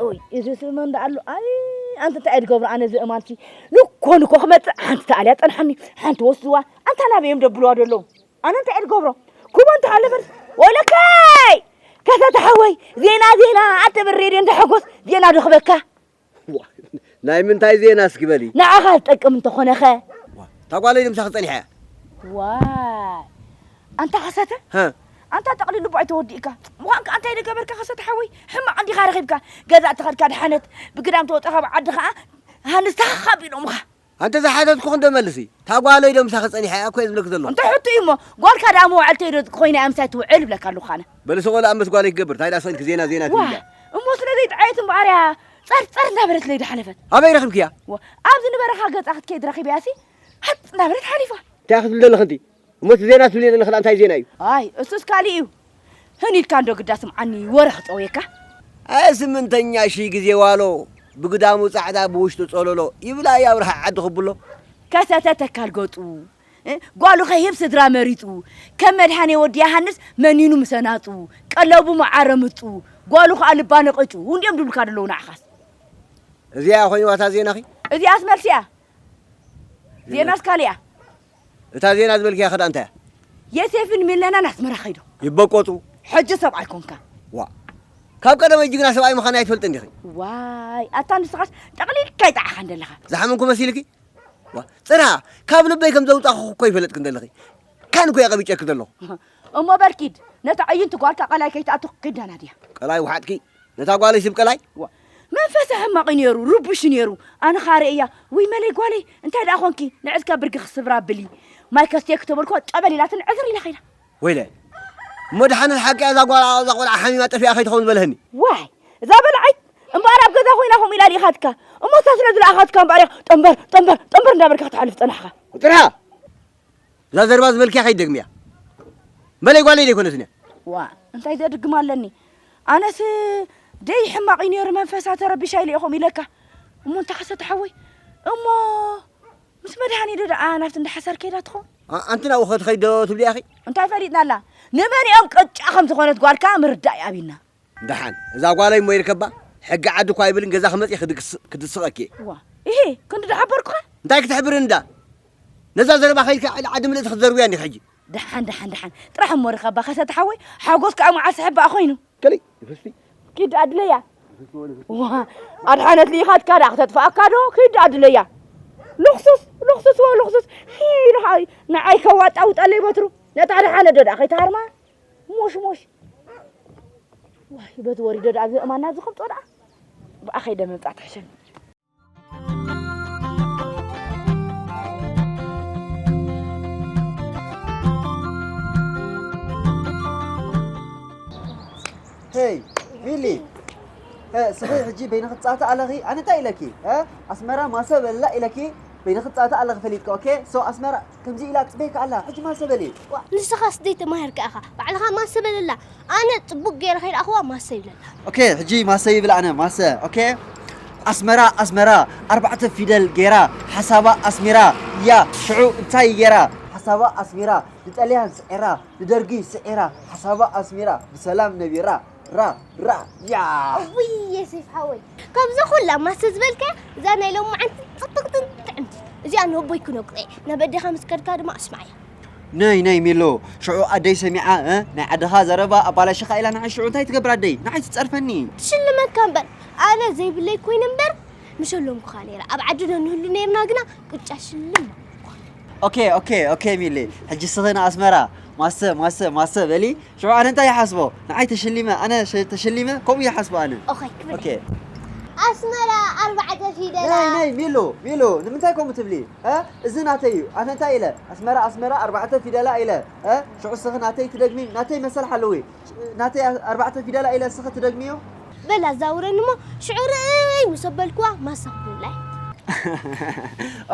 ወይ እዚ ስእመ እንዳ ኣሎ ኣይ ኣንተ እንታይ እየ ዝገብሮ ኣነ እዚ እማንሲ ንኮ ንኮ ክመፅእ ሓንቲ ተኣልያ ፀንሓኒ ሓንቲ ወስድዋ ኣንታ ናበይ እዮም ደብልዋ ደለዉ ኣነ እንታይ እየ ዝገብሮ ኩቦ እንተሃለፈት ወለከይ ከሰተ ሓወይ ዜና ዜና ኣትብል ሬድዮ እንዳ ሓጎስ ዜና ዶ ክበካ ዋ፣ ናይ ምንታይ ዜና እስኪ በሊ? ንዓኻ ዝጠቅም እንተኾነኸ። ዋ፣ እታ ጓለይ ድምሳኺ ጸኒሐያ። ዋይ ኣንታ ከሰተ ሃ፣ ኣንታ ጠቕሊል ልቦ ኣይተወዲእካ ምዃንካ ኣንታይ ደገበርካ ከሰተ ሓወይ ሕማቕ እንዲኻ ረኺብካ ገዛ እተኸድካ ድሓነት ብግዳም ተወጠኻ ብዓዲ ኸዓ ሃንስታኻ ቢሎምኻ ኣንተ ዝሓተትኩ ክንዶ መልሲ። እታ ጓለይ ድምሳኺ ጸኒሐያ እኮ እየ ዝብለኪ ዘለኹ። እንታይ ሕቶ እዩ እሞ ጓልካ ደኣ መዋዕልተይ ዶ ኮይና እያ ምሳይ ትውዕል እብለካ ኣለኹ ኣነ። በሊ ስቕ በሊ ኣመት ጓለይ ክገብር ታይ ደኣ ሰንኪ ዜና ዜና ትብልያ። ዋ እሞ ስለዘይጠዓየት እምበኣር እያ ጸርጸር እንዳበለት ለይድሓለፈት። ኣበይ ረኺብክያ? ኣብ ዝንበረኻ ገጻ ክትከይድ ረኺበያሲ ሃጥ እንዳበለት ሓሊፋ። እንታይ ክትብሊ ዘለኺ እንቲ? እሞ እቲ ዜና ትብልዮ ዘለኺ ደኣ እንታይ ዜና እዩ? ኣይ እሱስ ካሊእ እዩ። ህን ኢልካ እንዶ ግዳ ስምዓኒ ወረ ክጸውየካ። ኣይ ስምንተኛ ሽይ ግዜ ዋሎ ብግዳሙ ጻዕዳ ብውሽጡ ጸለሎ ይብላ እያ ኣብርሃ ዓዲ ክብሎ። ከሰተ ተካል ገጹ ጓሉ ከይህብ ስድራ መሪጹ ከም መድሃኔ ወዲ ያሃንስ መኒኑ ምሰናጹ ቀለቡ መዓረ ምጹ ጓሉ ከኣ ልባ ነቐጩ እንድዮም ድብሉካ ደለዉ ንዓኻስ እዚኣ ኮይንዋ እታ ዜናኺ እዚኣስ መልሲ እያ ዜናስ ካልእ እያ እታ ዜና ዝበልክያ ከዳ እንታይ እያ የሴፍን ሚለናን ኣስመራ ከይዶም ይበቆጹ ሕጂ ሰብኣይ ኮንካ ዋ ካብ ቀደመይ ጅግና ሰብኣይ ምዃን ኣይትፈልጥን ዲኺ ዋይ ኣታ ንስኻስ ጠቕሊልካ ይጠዓኻ እንደለኻ ዝሓመምኩ መሲልኪ ዋ፣ ጽራ ካብ ልበይ ከም ዘውጻኹ እኮ ይፈለጥክ እንደለኺ። ካን እኮ የቐቢጨክ ዘለኹ። እሞ በል ኪድ ነታ ዕይንቲ ጓልካ ቀላይ ከይትኣቱ ኪድ ኣናድያ። ቀላይ ውሓጥኪ ነታ ጓለይ ስብ ቀላይ። ዋ፣ መንፈሳ ሕማቕ እዩ ነይሩ፣ ርቡሽ እዩ ነይሩ። ኣነ ኻረ እያ፣ ውይ መለይ ጓለይ እንታይ ደኣ ኾንኪ? ንዕስካ ብርጊ ክስብራ ብሊ። ማይ ከስትየኪ ተበልኩዋ ጨበል ኢላትን ዕዝር ኢላ ኸይዳ። ወይለ እሞ ደሓን ሓቂ እዛ ጓል እዛ ቆልዓ ሓሚማ ጠፊኣ ከይትኸውን ዝበልሀኒ። ዋይ እዛ በላዓይ እምበኣር ኣብ ገዛ ኮይና ከምኡ ኢላ ልኢኻትካ እሞ እሳ ስለ ዝለኣኻትካ እምበኣር እያ ጠንበር ጠንበር ጠንበር እንዳበልካ ክትሓልፍ ጸናሕኻ። ጥርሃ እዛ ዘረባ ዝበልክያ ከይትደግምያ መለይ ጓለይ ደይኮነትን እያ። ዋ እንታይ ዘድግም ኣለኒ ኣነስ ደይ ሕማቕ እዩ ነይሩ መንፈሳ ተረቢሻ ኢለ ኢኹም ኢለካ እሞ እንተ ሓሰተ ሓወይ እሞ ምስ መድሃኒዶ ደኣ ናብቲ እንዳ ሓሳር ከይዳ ትኸውን? ኣንቲ ናብኡ ከትኸይድ ዶ ትብልያ ኢኺ? እንታይ ፈሊጥናላ? ንመን እዮም ቅጫ ከም ዝኾነት ጓልካ ምርዳእ እዩ ኣቢልና። ደሓን እዛ ጓለይ እሞ ይርከባ ሕጊ ዓዲ እኳ ይብልን ገዛኺ መጺእ ክድስቐኪ እየ። ዋ ኢሂ ክንዲ ዝሓበርኩኻ? እንታይ ክትሕብርኒ እንዳ ነዛ ዘረባ ከይድካ ልዕሊ ዓዲ ምልእቲ ክትዘርውያ እንዲኺ ሕጂ። ደሓን ደሓን ደሓን ጥራሕ እሞ ርኸባ ከሰተ ሓወይ ሓጎስ ከዓ መዓስ ሕባእ ኮይኑ። ከለይ ንፍስቲ ኪድ ኣድለያ ዋ ኣድሓነት ልኢኻትካ ደኣ ክተጥፍኣካ ዶ ኪድ ኣድለያ ልኽሱስ ልኽሱስ ወ ልኽሱስ ኢልኻ ንዓይ ከዋጣውጠለይ በትሩ ነታ ደሓነ ዶ ደኣ ከይትሃርማ ሙሽ ሙሽ ዋይ በቲ ወሪዶ ደኣ እዚ እማና ዝኸብጦ ደኣ ብኣ ከይደ ምምፃእ ትሕሸኒ ሄይ ሚሊ፣ ስኺ ሕጂ በይንኺ ትጻወቲ ኣለኺ፣ ኣነ እንታይ ኢለኪ? ኣስመራ ማሰ በላ ኢለኪ፣ በይንኺ ትጻወቲ ኣለኺ ፈሊጥኪ። ኦኬ፣ so ኣስመራ ከምዚ ኢላ ትጽበየኪ ኣላ፣ ሕጂ ማሰ በሊ። ንስኻስ ዘይተማሃርካ ኢኻ፣ ባዕልኻ ማሰ በለላ። ኣነ ጽቡቕ ገይረ ከይረኣኽዋ ማሰ ይብለላ። ኦኬ፣ ሕጂ ማሰ ይብል ኣነ፣ ማሰ። ኦኬ፣ ኣስመራ ኣስመራ ኣርባዕተ ፊደል ገይራ ሓሳባ ኣስሚራ፣ ያ ሽዑ እንታይ ገይራ? ሓሳባ ኣስሚራ ንጠልያን ስዒራ ንደርጊ ስዒራ ሓሳባ ኣስሚራ ብሰላም ነቢራ ራ ራ ያ። እውይ የሴፍ ሓወይ ካብዛ ኩላ ማሰ ዝበልካያ እዛ ናይ ሎማዓንቲ ጽብቕትን ጥዕምቲ እዚኣ ንቦይ ክነግሮ እየ ናብ ኣዴኻ ምስ ከድካ ድማ ኣስምዓያ። ነይ ነይ ሚሎ ሽዑ ኣደይ ሰሚዓ እ ናይ ዓድኻ ዘረባ ኣባላሽኻ ኢላ ንዓይ ሽዑ እንታይ ትገብር ኣደይ ንዓይ ትጸርፈኒ። ትሽልመካ እምበር ኣነ ዘይብለይ ኮይነ እምበር ምሸለምኩኻ ነይረ ኣብ ዓዲ ዶ ንህሉ ነይርና ግና ቅጫ ሽልም። ኦኬ ኦኬ ኦኬ ሚሊ ሕጂ ስኺ ንኣስመራ ማሰ ማሰ ማሰ በሊ ሽዑ ኣነ እንታይ ይሓስቦ ንዓይ ተሸሊመ ኣነ ተሸሊመ ከምኡ ይሓስቦ ኣነ ኦኬ ክብል ኦኬ ኣስመራ ኣርባዕተ ፊደላ ናይ ናይ ሚሉ ሚሉ ንምንታይ ከምኡ ትብሊ እ እዚ ናተይ እዩ ኣነ እንታይ ኢለ ኣስመራ ኣስመራ ኣርባዕተ ፊደላ ኢለ እ ሽዑ ስኺ ናተይ ትደግሚ ናተይ መሰል ሓለዊ ናተይ ኣርባዕተ ፊደላ ኢለ እስኺ ትደግምዮ? በል ኣዛውረኒ እሞ ሽዑ ርእይ ምስ ኣበልክዋ ማሳ ክትብላ እያ።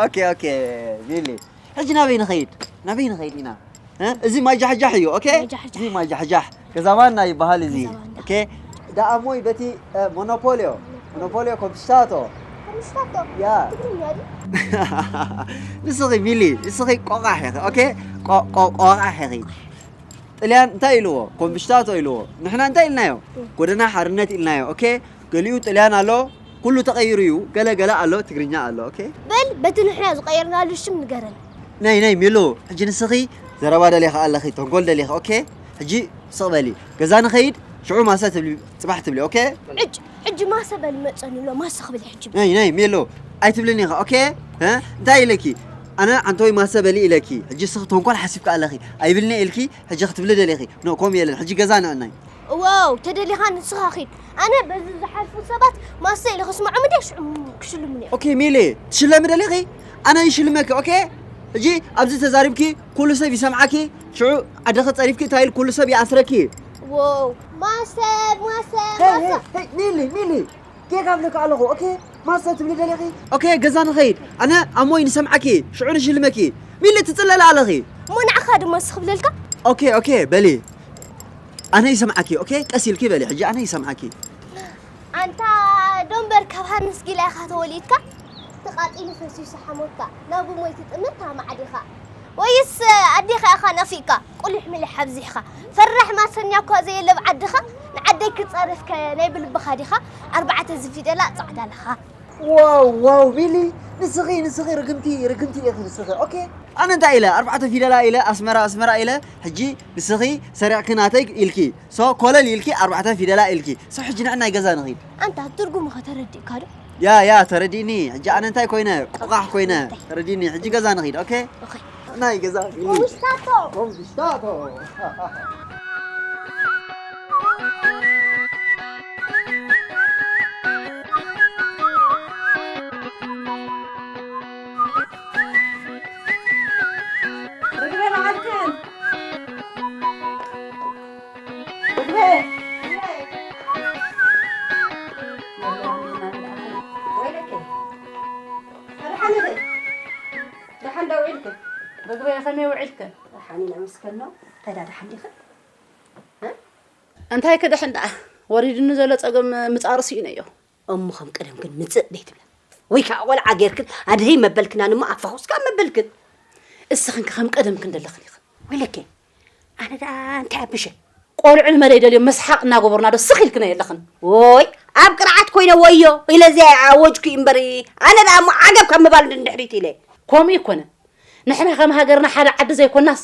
ኦኬ ኦኬ ቢሊ ሕጂ ናበይ ንኸይድ ናበይ ንኸይድ ኢና እ? እዚ ማይ ጃሕጃሕ እዩ ኦኬ ማይ ጃሕጃሕ። እዚ ማይ ጃሕጃሕ ገዛ ባና ይበሃል እዚ ገዛ ባና። ኦኬ ደኣ ሞይ በቲ እ፣ ሞኖፖልዮ ሞኖፖልዮ ኮንፊሽታቶ ኮንፊሽታቶ ያ ትግርኛ ድዩ? ንስኺ ቢሊ ንስኺ ቆቓሕ ኢኺ ኦኬ ቆ- ቆ- ቆቓሕ ኢኺ ጥልያን እንታይ ኢልዎ ኮንፊሽታቶ ኢልዎ ንሕና እንታይ ኢልናዮ ጎደና ሓርነት ኢልናዮ ኦኬ ገሊኡ ጥልያን ኣሎ፣ ኩሉ ተቐይሩ እዩ። ገለ ገለ ኣሎ፣ ትግርኛ ኣሎ። ኦኬ። በል በቲ ንሕና ዝቐየርናሉ ሽም ንገረን። ናይ ናይ ሜሎ፣ ሕጂ ንስኺ ዘረባ ደሊኻ ኣለኺ፣ ተንኮል ደሊኻ። ኦኬ። ሕጂ ስቕ በሊ፣ ገዛ ንኸይድ፣ ሽዑ ማሰ ትብሊ፣ ጽባሕ ትብሊ። ኦኬ። ሕጂ ሕጂ ማሰ በል መጸኒ ኣሎ፣ ማሰ ክብል ሕጂ። ናይ ናይ ሜሎ፣ ኣይትብልኒ ኢኻ። ኦኬ። እ? እንታይ ኢለኪ? ኣነ ዓንተወይ ማሰ በሊ ኢለኪ፣ ሕጂ ስኺ ተንኮል ሓሲብካ ኣለኺ። ኣይብልኒ ኢልኪ፣ ሕጂ ክትብሊ ደሊኺ። ኖ፣ ኮም የለን። ሕጂ ገዛ ንዕናይ። ዋው፣ ተደሊኻ ንስኻ ኺድ። ኣነ በዚ ዝሓልፉ ሰባት ማሰ ኢለ ክስምዖም እንደ ሽዑ ክሽልሙኒ እዮም። ኦኬ ሚሊ፣ ትሽለሚ ደሊኺ? ኣነ ይሽልመኪ። ኦኬ። ሕጂ ኣብዚ ተዛሪብኪ ኩሉ ሰብ ይሰምዓኪ። ሽዑ ዓድኺ ጸሪፍኪ እንታይ ኢል ኩሉ ሰብ ይኣስረኪ። ዋው፣ ማሰ ማሰ ሄይ፣ ማሰ። ሄይ፣ ሄይ፣ ሚሊ፣ ሚሊ፣ ጌጋ ኣብለካ ኣለኹ። ኦኬ። ማሰ ትብሊ ደሊኺ? ኦኬ፣ ገዛ ንኸይድ። ኣነ ኣሞይ ንሰምዓኪ። ሽዑ ንሽልመኪ። ሚሊ፣ ትጽለሊ ኣለኺ። እሞ ንዓኻ ድማ ስኽ ብለልካ። ኦኬ፣ ኦኬ፣ በሊ። ኣነ ይሰምዓኪ። ኦኬ፣ ቀስ ኢልኪ በሊ። ሕጂ ኣነ ይሰምዓኪ። ኣንታ ዶምበር ካብ ሃንስ ጊላ ኢኻ ተወሊድካ? ተቓጢሉ ፈሲሱ ሓሞትካ ናብ ሞይ ትጥምት ታማዕ ዲኻ? ወይስ ኣዴኻ ኢኻ ናፊቕካ? ቁሊሕ ምልሕ ኣብዚሕካ። ፈራሕ ማሰኛ እኳ ዘየለ ኣብ ዓድኻ። ንዓደይ ክጻረፍከ ናይ ብልብኻ ዲኻ? ኣርባዕተ ዝፊደላ ጻዕዳ ኣለኻ። ዋው፣ ዋው፣ ሚሊ፣ ንስኺ፣ ንስኺ ርግምቲ፣ ርግምቲ ኢኺ ንስኺ። ኦኬ፣ ኣነ እንታይ ኢለ? ኣርባዕተ ፊደላ ኢለ፣ ኣስመራ፣ ኣስመራ ኢለ። ሕጂ ንስኺ ሰሪቕኪ ናተይ ኢልኪ። ሶ፣ ኮለል ኢልኪ፣ ኣርባዕተ ፊደላ ኢልኪ። ሶ፣ ሕጂ ንዕናይ ገዛ ንኺድ። ኣንታ ትርጉሙ ኸ ተረዲእካ ዶ? ያ፣ ያ፣ ተረዲእኒ። ሕጂ ኣነ እንታይ ኮይነ? ቆቓሕ ኮይነ። ተረዲእኒ። ሕጂ ገዛ ንኺድ። ኦኬ? ኦኬ። ናይ ገዛ ንኺድ። ኮምሽታቶ። ኮምሽታቶ። ርግበ ንዓልክን። ርግበ። ወይለከ። ደሓን ኢኺ? ደሓን ዶ ውዒልክን? ርግበ ከመይ ውዒልክን? ደሓን ኢና መስገን ነው። እንታይ ደኣ ደሓን ዲኽን? እ? እንታይ ክድሕን ደኣ? ወሪድኒ ዘሎ ጸገም ምጻሩ ስኢነዮ። እሞ ከም ቀደምክን ምጽእ ደይትብላ? ወይ ከዓ ቆልዓ ጌርክን ኣድህይ መበልክናን እሞ ኣፋኹስካ መበልክን። እስኽን ከ ከም ቀደምክን ደለኽን ኢኽን። ወይለከ፣ ኣነ ደኣ እንታይ ኣብሸ? ቆልዑ ንመደይ ደልዮም መስሓቕ እናገበሩና ዶ ስኽ ኢልክን የለኽን? ወይ፣ ኣብ ቅርዓት ኮይነ ወዮ ኢለ እዚኣ ኣወጅኩ እምበር፣ ኣነ ደኣ እሞ ዓገብ ካብ ምባል ንድሕሪት ኢለ። ከምኡ ኣይኮነን። ንሕና ከም ሃገርና ሓደ ዓዲ ዘይኮናስ፣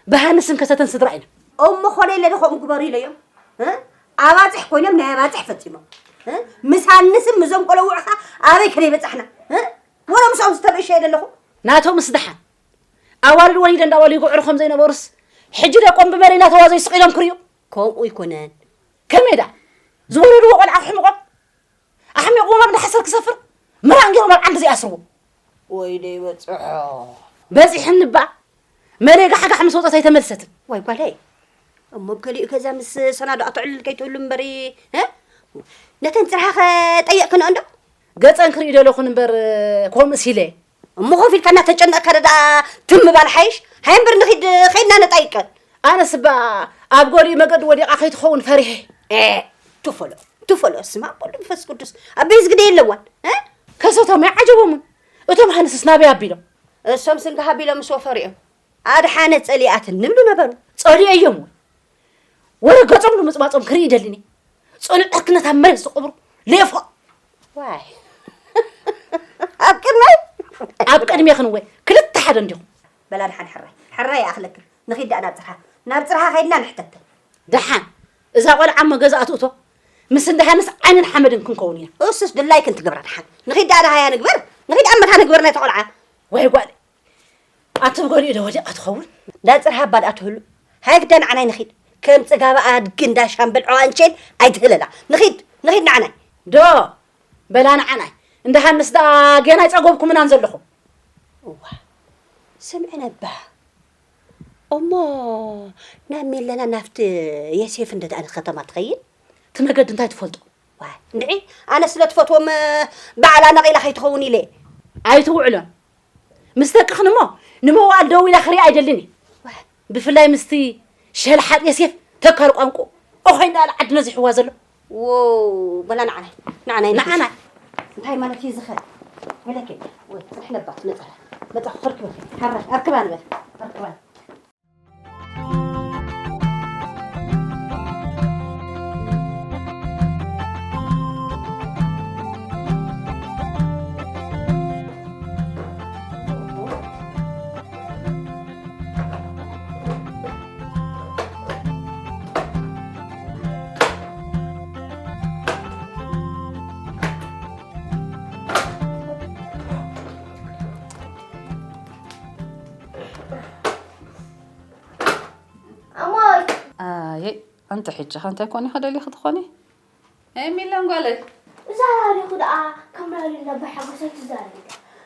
ብሃንስን ከሰተን ስድራ ኢና። እሞ ኾነ ኢለ ዶ ከምኡ ግበሩ ኢለዮም? እ? ኣባጽሕ ኮይኖም ናይ ኣባጽሕ ፈጺሞም። እ? ምስ ሃንስን ምስዞም ቆለውዕኻ ኣበይ ከደይ በጻሕና? እ? ወረ ምስኦም ዝተበእሸ የደለኹ? ናቶምስ ደሓን። ኣዋልድ ወሊደ እንዳበሉ ይግዕሩ ከም ዘይነበሩስ፣ ሕጂ ደቆም ብመሬ እናተዋዘዩ ስቕ ኢሎም ክርእዩ? ከምኡ ኣይኮነን። ከመይ ደኣ? ዝወለድዎ ቆልዓ ክሕምቖም? ኣሕሚቑዎም ኣብ ዳሕሰር ክሰፍር? ምራን ገይሮም ኣብ ዓንዲ ዘይኣስርዎ? ወይ ደይበጽሖ። በጺሕኒ እባ። መሬ ጋሕጋሕ ምስ ወጸት ኣይተመልሰትን። ወይ ጓለይ፣ እሞ ኣብ ገሊኡ ገዛ ምስ ሰናዶ ኣተዕልል ከይትህሉ እምበሪ፣ እ? ነተን ጽርሃኸ ጠየቕክንኦ እንዶ? ገጸን ክርኢ ደለኹን እምበር፣ ከምኡስ ኢለ። እሞ ኮፍ ኢልካ እናተጨነቕካ ደኣ ትም ምባል ሓይሽ። ሃየ እምበር ንኺድ፣ ኸይድና ነጣይቀን። ኣነስ እባ ኣብ ገሊኡ መገዲ ወዲቓ ከይትኸውን ፈሪሐ። ኤ፣ ትፈሎ፣ ትፈሎ፣ ስማ ወልድ መንፈስ ቅዱስ። ኣበይ ዝግደ የለዋን፣ እ? ከሰቶም ኣይዓጀቦምን። እቶም ሃንስስ ናበይ ኣቢሎም? እሶም ስንጋ ሃቢሎም ምስ ወፈሩ እዮም። ኣድሓነት ጸሊኣትን ንብሉ ነበሩ። ጸሊኤዮም ወይ? ወረ ገጾም ንምጽባጾም ክርኢ ይደልኒ። ጽኑዕ ዕርክነት ኣብ መሬት ዝቕብሩ ሌፎ። ዋይ። ኣብ ቅድመይ? ኣብ ቅድሜኽን ወይ? ክልተ ሓደ እንዲኹም። በላ ደሓን ሕራይ። ሕራይ ይኣኽለክን። ንኺድ ደኣ ናብ ጽርሃ። ናብ ጽርሃ ኸይድና ንሕተተን። ደሓን። እዛ ቆልዓ እሞ ገዛ ኣትእቶ። ምስ እንዳ ሃንስ ዓይንን ሓመድን ክንከውን ኢና። እሱስ ድላይክን ትገብራ ደሓን። ንኺድ ደኣ ደሃያ ንግበር። ንኺድ ኣመታ ንግበር ነቲ ቆልዓ። ወይ ጓል። ኣቲ ብገሊኡ ዶ ወዲቓ ትኸውን? እንዳ ጽርሃ እባ ደኣ ትህሉ። ሃይ ግዳ ንዓናይ ንኺድ። ከም ጽጋባ ኣድጊ እንዳ ሻምበል ዖኣንቼል ኣይትህለላ። ንኺድ፣ ንኺድ ንዓናይ። ዶ፣ በላ ንዓናይ። እንዳ ሃንስ ደኣ ገና ኣይጸገብኩምናን ዘለኹም። እዋ፣ ስምዒ ነባ። እሞ ናብ ሜለና ናብቲ የሴፍ እንደ ደኣ ንከተማ ትኸይድ? እቲ መገዲ እንታይ ትፈልጦ? ዋይ፣ እንድዒ፣ ኣነ ስለ ትፈትዎም፣ ባዕላ ነቒላ ከይትኸውን ኢለ። ኣይትውዕሎን። ምስ ደቅኽን እሞ ንመዋእል ደው ኢላ ክሪኣ ኣይደልን እየ። ብፍላይ ምስቲ ሸልሓጥ የሴፍ ተካል ቋንቋ ኦኾይ እንዳለ ዓዲ ነዚሕዋ ዘሎ። ዎ፣ በላ ንዓናይ፣ ንዓናይ ንዓናይ። እንታይ ማለት እዩ ዝኸ? ወለከ፣ ወይ፣ ጽንሕ ነባ፣ መጻ፣ መጻ፣ ክርክበ፣ ሓራ፣ ኣርክባ ንበል፣ ኣርክባ። እሄ፣ ኣንቲ ሕጂ ኸ እንታይ ኮን ኢኻ ደሊኺ ትኾኒ? ኤሚለን ጓለይ። እዛ ራድዮኹ ደኣ ከም ራድዮ እንዳባይ ሓጎስ ኣይትዛረብ።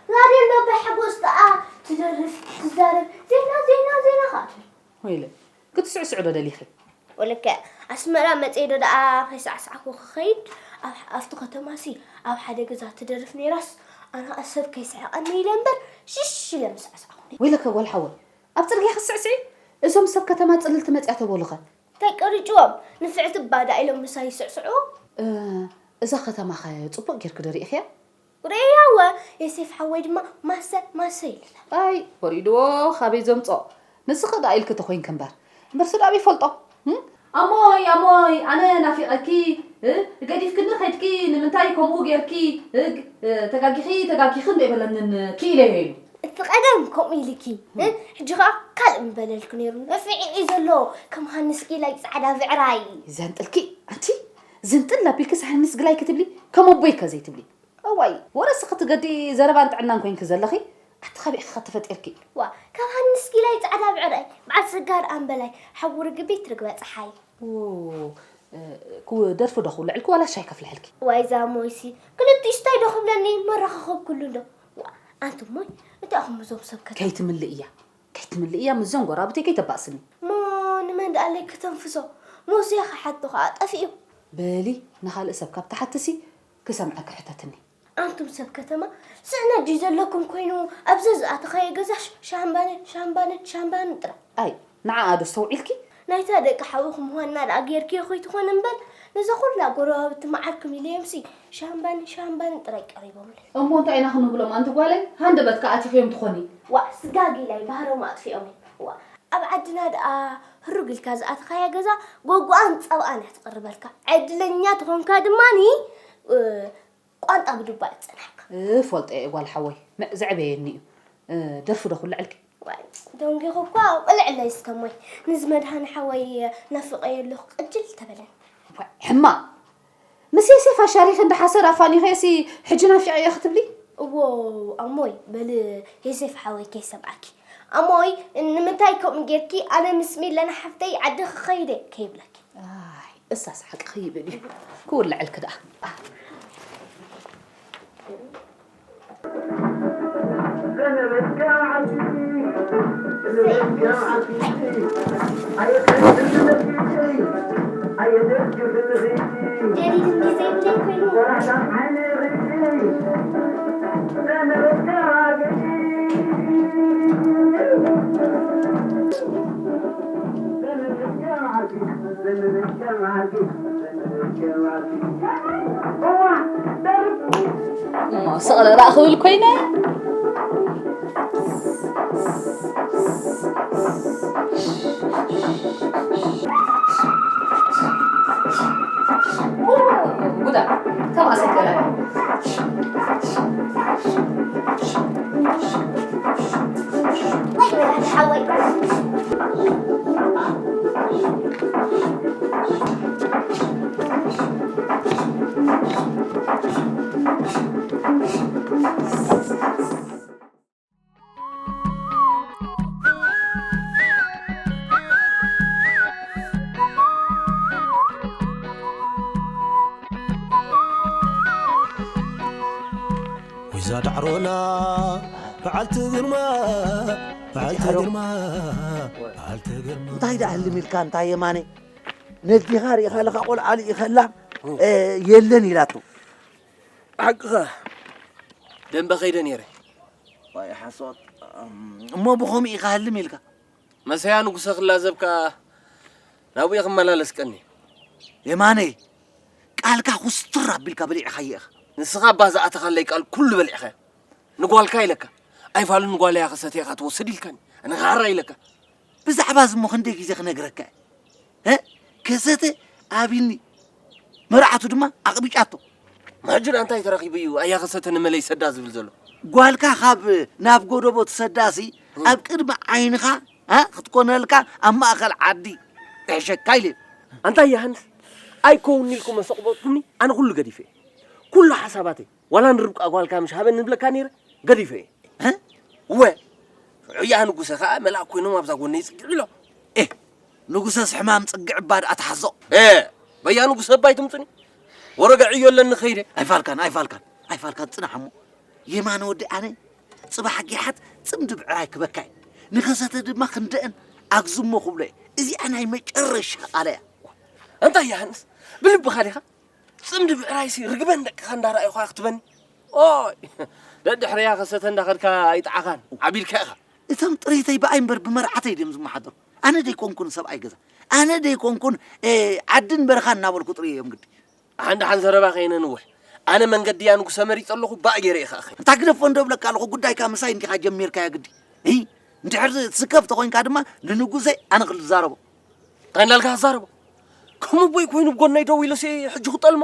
እዛ ራድዮ እንዳባይ ሓጎስ ደኣ ትደርፍ፣ ትዛረብ፣ ዜና፣ ዜና፣ ዜና ኸኣ ትብል። ወይለ፣ ክትስዕስዕ ዶ ደሊኺ? ወለከ፣ ኣስመራ መጽየ ዶ ደኣ ከይሳዕሳዕኩ ክኸይድ፣ ኣብ፣ ኣብቲ ከተማሲ ኣብ ሓደ ገዛ ትደርፍ ነይራስ፣ ኣነ ኸኣ ሰብ ከይስሕቐኒ ኢለ እምበር፣ ሽሽ ኢለ ምሳዕሳዕኩ። ወይለከ ጓል ሓወይ፣ ኣብ ጽርግያ ክትስዕስዒ? እዞም ሰብ ከተማ ጽልልቲ መጽያ ተበሉኸ? እንታይ ቀሪጭዎም? ንፍዕቲ ባዳ ኢሎም ምሳይ ይስዕስዑ። እ፣ እዛ ከተማኸ ጽቡቕ ጌርኪ ዶ ርኢኽያ? ርእያወ፣ የሴፍ ሓወይ ድማ ማሰ፣ ማሰ ኢሉና። ኣይ፣ ወሪድዎ፣ ካበይ ዘምጾ? ንስኺ ደኣ ኢልኪ ተኾይንኪ እምበር። እምበር ስድራቤ ይፈልጦ። እም? ኣሞይ፣ ኣሞይ፣ ኣነ ናፊቐኪ፣ እ፣ ገዲፍክኒ ኸድኪ፣ ንምንታይ ከምኡ ጌርኪ፣ እ፣ ግ-፣ እ፣ ተጋጊኺ፣ ተጋጊኺ እንዶ ኣይበለንን፣ ክኢለዮ ኢሉ። እቲ ቀደም ከምኡ ኢልኪ፣ እ፣ ሕጂ ኸኣ ካልእ ምበለልኪ ነይሩ። ነፊዒ እዩ ዘሎ፣ ከም ሃንስ ጊላይ ጻዕዳ ብዕራይ። ዘንጥልኪ፣ ኣንቲ ዝንጥል ኣቢልኪስ ሃንስ ግላይ ክትብሊ፣ ከም ኣቦይ ከ ዘይትብሊ? እዋይ፣ ወረስ ክትገዲ ዘረባን ጥዕናን ኮይንኪ ዘለኺ፣ ኣቲ ኻበይ ኢኺ ተፈጢርኪ? ዋ፣ ካብ ሃንስ ጊላይ ጻዕዳ ብዕራይ፣ በዓል ስጋር ኣምበላይ፣ ሓዊ ርግቢት ርግበ ጸሓይ። ኦ፣ እ፣ ክው-፣ ደርፊ ዶ ክውልዕልኪ ዋላ ሻይ ከፍልሐልኪ? ዋይ፣ እዛ ሞይሲ፣ ክልቲኡስ እንታይ ዶ ክብለኒ፣ መራኸኸብኩሉ እንዶ። ዋ፣ ኣንቲ ሞይ፣ እንታይ ኢኹም እዞም ሰብ ከተ- ከይትምልእያ፣ ከይትምልእያ፣ ምስዞም ጎራብተይ ከይተባእስኒ። እሞ ንመን ደኣ ለይ ክተንፍሶ? ሙሴ ክሓቶ ኸኣ ጠፊኡ። በሊ፣ ንኻልእ ሰብ ካብ ትሓትሲ፣ ክሰምዐኪ ሕተትኒ። ኣንቱም ሰብ ከተማ፣ ስእነት ድዩ ዘለኩም ኮይኑ፣ ኣብዚ ዝኣተኻዮ ገዛ ሽ-፣ ሻምባንን፣ ሻምባንን፣ ሻምባንን ጥራይ። ኣይ፣ ንዓኣ ዶ ኣስተውዒልኪ? ናይታ ደቂ ሓውኹም ዋና ደኣ ጌርክዮ ከይትኾን እምበር፣ ነዛ ኩላ ጎረባብቲ መዓርኩም ኢለዮምሲ፣ ሻምባንን፣ ሻምባንን ጥራይ ቀሪቦምለይ። እሞ እንታይ ኢና ክንብሎም ኣንቲ ጓለይ? ሃንደበት ከኣ ኣቲኽዮም ትኾኒ። ዋእ፣ ስጋጊላይ ባህሮም ኣጥፊኦም እዮም። ዋእ፣ ኣብ ዓድና ደኣ ህሩግ ኢልካ ዝኣተኻያ ገዛ ጎጎኣን ጸብኣን እያ ትቕርበልካ። ዕድለኛ ተኾንካ ድማኒ፣ እ፣ ቋንጣ ብዱባ እያ ትጸንሓካ። እፈልጦ እየ ጓል ሓወይ፣ ንዕ ዘዕበየኒ እዩ። እ፣ ደርፊ ዶ ኩልዕልኪ? ዋይ፣ ደንጊኹ እኳ፣ ቅልዕለይ እስከ እሞይ። ንዚ መድሃኒ ሓወይ ናፍቐዮ ኣለኹ፣ ቅጅል ተበለን። ዋይ፣ ሕማቕ። ምስ የሴፍ ኣሻሪኺ እንዳ ሓሰር ኣፋኒኸሲ ሕጂ ናፊቐዮ ክትብሊ? እዎ፣ ኣሞይ፣ በሊ የሴፍ ሓወይ ከይሰምዓኪ። ኣሞይ፣ ንምንታይ ከምኡ ጌርኪ? ኣነ ምስ ሚለን ሓፍተይ ዓዲ ክኸይድ እየ ከይብለኪ። ኣይ፣ እሳስ ሓቂ ክይብል እዩ። ክውልዐልኪ ደኣ። ጀዲድ እንዲ ዘይብለይ ኮይኑ። እሞ ስቕ ደኣ ክብል ኮይነ። ጉዳ፣ ከም ኣሰገረ። ወይ ወላዲ ሓወይ። ወይዛ ዳዕሮና በዓልቲ ግርማ፣ በዓልቲ ዳዕሮ። ግርማ፣ በዓልቲ ግርማ። እንታይ ደኣ ህልም ኢልካ፣ እንታይ የማነ? ነዲኻ ርኢኻ ኣለኻ፣ ቆልዓ ልኢኸላ፣ እ፣ የለን ኢላቶ። ሓቅኻ። ደንበ ከይደ ነይረ። ዋይ ሓሶት። እሞ ብኸምኡ ኢኻ ህልም ኢልካ? መሰያ ንጉሰ ክላዘብ ከኣ ናብኡ ክመላለስ ቀኒ። የማነይ፣ ቃልካ ኩስትር ኣቢልካ በሊዕኻዮ ኢኻ። ንስኻ እባ ዝኣተኻለይ ቃል ኩሉ በሊዕኻዮ። ንጓልካ ኢለካ። ኣይፋሉን ጓለይ እያ ክሰትየካ ትወስድ ኢልካኒ። ኣነ ኻራ ኢለካ። ብዛዕባ እዚ እሞ ክንደይ ግዜ ክነግረካ እየ? እ? ከሰተ ኣቢኒ። መርዓቱ ድማ ኣቕቢጫቶ። ሕጂ ደኣ እንታይ ተረኺቡ እዩ ኣያ ከሰተ ንመለይ ሰዳ ዝብል ዘሎ? ጓልካ ካብ ናብ ጎደቦ ትሰዳሲ እም። ኣብ ቅድሚ ዓይንኻ፣ እ፣ ክትኮነልካ ኣብ ማእከል ዓዲ ትሕሸካ ኢለ። ኣንታ ዮሃንስ፣ ኣይከውን ኢልኩም ኣሰቕበጥኩምኒ፣ ኣነ ኩሉ ገዲፈ እየ። ኩሉ ሓሳባተይ፣ ዋላ ንርብቃ ጓልካ ምሽ ሃበኒ ንብለካ ነይረ፣ ገዲፈ እየ። እ? እወ፣ ዑያ ንጉሰ ኸኣ መልኣክ ኮይኖም ኣብዛ ጎነይ ይጽግዑ ኢሎም። ኤህ፣ ንጉሰስ ሕማም ጽግዕ እባ ደኣ ትሓዞ። እ፣ በያ ንጉሰ እባ ኣይትምጹኒ። ወረገ ዕዮ ኣለኒ ኸይደ። ኣይፋልካን፣ ኣይፋልካን፣ ኣይፋልካን፣ ጽናሕ እሞ። የማነ ወዲ ኣነ፣ ጽባሕ ጊሓት ጽምዲ ብዕራይ ክበካ እየ። ንኸሰተ ድማ ክንደእን ኣግዝሞ ክብሎ እየ። እዚኣ ናይ መጨረሻ ቃለይ እያ። እንታይ ዮሃንስ፣ ብልብኻ ዲኻ? ጽምዲ ብዕራይሲ ርግበን ደቅኻ እንዳረኣዩኻ ክትበኒ? ኦይ፣ ደድሕረያ ከሰተ እንዳኸድካ ኣይጠዓኻን፣ ዓቢድካ ኢኻ። እቶም ጥሪተይ ብኣይ እምበር ብመርዓተይ ድዮም ዝመሓደሩ። ኣነ ደይኮንኩን ሰብኣይ ገዛ። ኣነ ደይኮንኩን፣ እ፣ ዓድን በረኻን እናበልኩ ጥርየ እዮም ግዲ። ሓን ደሓን ዘረባ ከይነንውሕ። ኣነ መንገዲ ያ ንጉሰ መሪጸ ኣለኹ፣ ባእ ገይረ እየ ከኣ ኸይደ። እንታ ግደፎ እንዶ እብለካ ኣለኹ፣ ጉዳይካ ምሳይ እንዲኻ ጀሚርካዮ ግዲ። እይ፣ እንድሕር ትስከፍ ተኾይንካ ድማ ንንጉሰይ ኣነ ክዛረቦ። እንታይ እንዳልካ ክዛረቦ? ከም ኣቦይ ኮይኑ ብጎነይ ደው ኢሉሲ ሕጂ ክጠልሞ?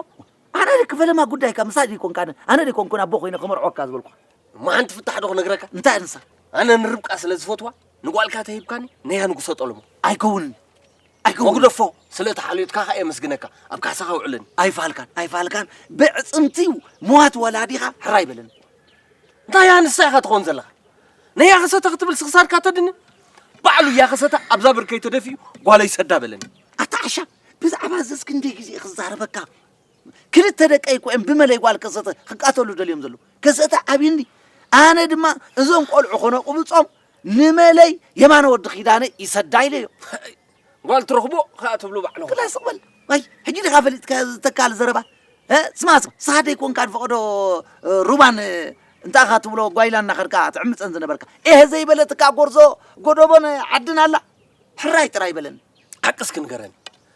ኣነ ክፈለማ ጉዳይካ ምሳይ ደይኮንካ፣ ኣነ፣ ኣነ ደይኮንኩን ኣቦ ኮይነ ክመርዖካ ዝበልኩ። እሞ ሓንቲ ፍታሕ ዶ ክነግረካ? እንታይ ንሳ? ኣነ ንርብቃ ስለ ዝፈትዋ ንጓልካ ተሂብካኒ ነያ ንጉሰ ጠልሞ። ኣይከውንን። ኣይከውንን። መጉደፎ ስለ እቲ ሓልዮትካ ከኣ የመስግነካ። ኣብ ካሕሳኻ ውዕለኒ። ኣይፋልካን፣ ኣይፋልካን። ብዕጽምቲ ሞዋት ወላዲኻ ሕራይ በለኒ። እንታይ እያ ንሳ ኢኻ ትኾን ዘለኻ? ነያ ከሰተ ክትብል ስኽሳድካ ተድንን? ባዕሉ እያ ከሰተ ኣብዛ ብርከይ ተደፊኡ ጓለይ ሰዳ በለኒ። ኣታ ዓሻ፣ ብዛዕባ እዚስ ክንደይ ግዜ ክዛረበካ? ክልተ ደቀይ እኮ እዮም ብመለይ ጓል ከሰተ ክቃተሉ ደልዮም ዘለዉ። ከሰተ ዓብይኒ። ኣነ ድማ እዞም ቆልዑ ከነቁብጾም ንመለይ የማነ ወዲ ኪዳነ ይሰዳ ኢለዮ። ጓል ትረኽቦ ከኣ ትብሉ ባዕልኹም። ክላ ስቕ በል። ዋይ፣ ሕጂ ዲኻ ፈሊጥካ ዝተካል ዘረባ? እ? ስማ፣ ስማ፣ ንስኻ ደይኮንካ ንፈቐዶ፣ እ፣ ሩባን፣ እ፣ እንታኻ ትብሎ ጓይላ እናኸድካ ትዕምፀን ዝነበርካ። ኤህ ዘይበለትካ ጎርዞ ጎደቦን ዓድን ኣላ። ሕራይ ጥራይ በለኒ። ሓቅስ ክንገረኒ።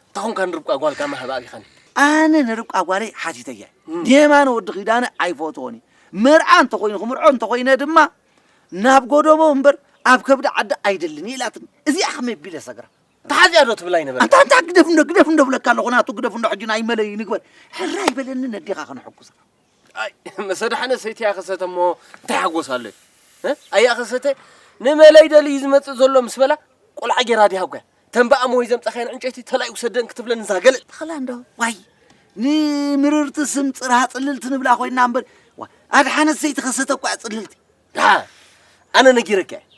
እንታ ኾንካ ንርብቃ ጓልካ ማህባ ኣቢኻኒ? ኣነ ንርብቃ ጓለይ ሓቲተያ። እም። ንየማነ ወዲ ኪዳነ ኣይፈትዎን እዩ። መርዓ እንተኾይኑ ክምርዖ እንተኾይነ ድማ ናብ ጎደቦ እምበር ኣብ ከብዲ ዓዲ ኣይደልን ኢላትኒ። እዚኣ ከመይ ቢለ ሰግራ? ተሓዚኣ ዶ ትብል ኣይነበረ? ኣንታ፣ ኣንታ ግደፍ እንዶ፣ ግደፍ እንዶ ብለካ ኣለኹ፣ ናቱ ግደፍ እንዶ፣ ሕጂ ናይ መለይ ንግበር። ሕራይ በለኒ ነዴኻ ከነሐጉሳ። ኣይ፣ መሰ ደሓነ ሰይቲ እያ ከሰተ እሞ እንታይ ሓጎስ ኣሎ? እ? ኣያ ከሰተ ንመለይ ደልዩ ዝመጽእ ዘሎ ምስ በላ ቆልዓ ጌራ ዲሃ እኮ እያ። ተንባኣ እሞ ወይ ዘምጻኻየን ዕንጨይቲ ተላይ ውሰደን ክትብለኒ እዛ ገለ። ተኸላ እንዶ፣ ዋይ፣ ንምርርቲ ስም ጽርሃ ጽልልቲ ንብላ ኮይና እምበር፣ ዋ፣ ኣድሓነት ሰይቲ ከሰተ እኮ እያ ጽልልቲ። ደሓ፣ ኣነ ነጊረካ እየ።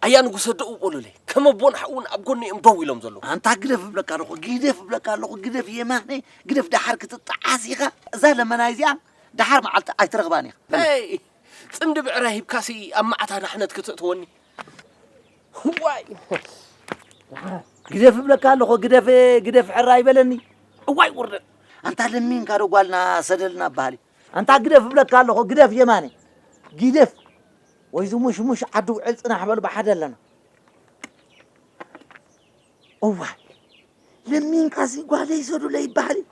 ኣያ ንጉሰ ደው በሉለይ። ከም ኣቦን ሓውን ኣብ ጎኒ እዮም ደው ኢሎም ዘለዉ። ኣንታ ግደፍ እብለካ ኣለኹ፣ ግደፍ እብለካ ኣለኹ፣ ግደፍ የማነ፣ ግደፍ ደሓር ክትጠዓስ ኢኻ። እዛ ለመናይ እዚኣ ደሓር መዓልቲ ኣይትረኽባን ኢኻ። ሄይ፣ ጽምዲ ብዕራይ ሂብካሲ ኣብ መዓት ኣድሓነት ክተእትወኒ። ዋይ። ግደፍ እብለካ ኣለኹ፣ ግደፍ፣ ግደፍ ሕራይ በለኒ። እዋይ ውርደት። ኣንታ ለሚንካ ዶ ጓልና ሰደልና በሃሊ። ኣንታ ግደፍ እብለካ ኣለኹ፣ ግደፍ የማነ። ግደፍ። ወይ ዝሙሽሙሽ ዓዲ ውዕል ጽናሕ በሉ ብሓደ ኣለና። እዋይ፣ ለሚንካሲ ጓለይ ሰዱለይ ይበሃል እዩ።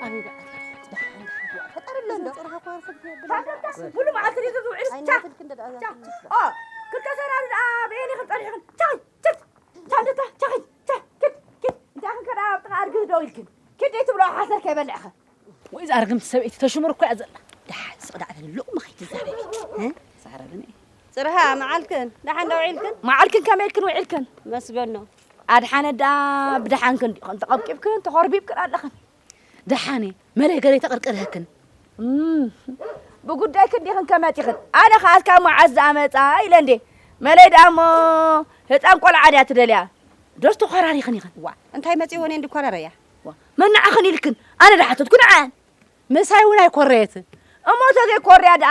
ኣበይ ደኣ ኣትያ ትኾን? ደሓን፣ ደሓን። ፈጣሪ ኣሎ እንዶ። ሙሉ መዓልቲ ድዩ ዝውዕል? ቻ! ኣይናትልክ እንደ ደኣ ቻ! ዛትልክ። ኦ፣ ክልተ ሰራሪ ደኣ በየን ኢኽን ጸኒሕኽን? ቻ! ቻ! ቻ! እንደ ታ! ቻ! ቻ! ኪድ! ኪድ! እንታይ ኢኽን ከ ደኣ ኣብ ጥቓ ኣድጊ ደው ኢልክን? ኪድ ዘይትብሎ ሓሰር ከይበልዕኸ? ወይ እዛ ርግምቲ ሰበይቲ ተሽሙር እኮ እያ ዘላ። ደሓን ስቕ ደኣ በሊ፣ ሎቕሚ ከይትዛረቢ። እ? ዛረብኒ። ጽርሃ፣ መዓልክን ደሓን ዶ ውዒልክን? መዓልክን ከመይ ኢልክን ውዒልክን? መስገኖ። ኣድሓነ ደኣ ብደሓንክን ዲኽን ተቐብቂብክን ተኾርቢብክን ኣለኽን? ደሓን እየ፣ መለይ ገለ ተቐርቅርህክን። እም፣ ብጉዳይክን ዲኽን ከመት ኢኽን? ኣነ ኸኣ እስካብ መዓስ ዝኣመጻ ኢለ እንዴ። መለይ ደኣ እሞ ህጻን ቆልዓ ድያ ትደልያ? ዶስ ተኾራሪኽን ኢኽን? ዋ፣ እንታይ መጺእወን እየን ድኮራረያ? ዋ፣ መን ንዓኽን ኢልክን? ኣነ ደሓተትኩ ንዓን። ምሳይ እውን ኣይኮረየትን። እሞ ተዘይኮርያ ደኣ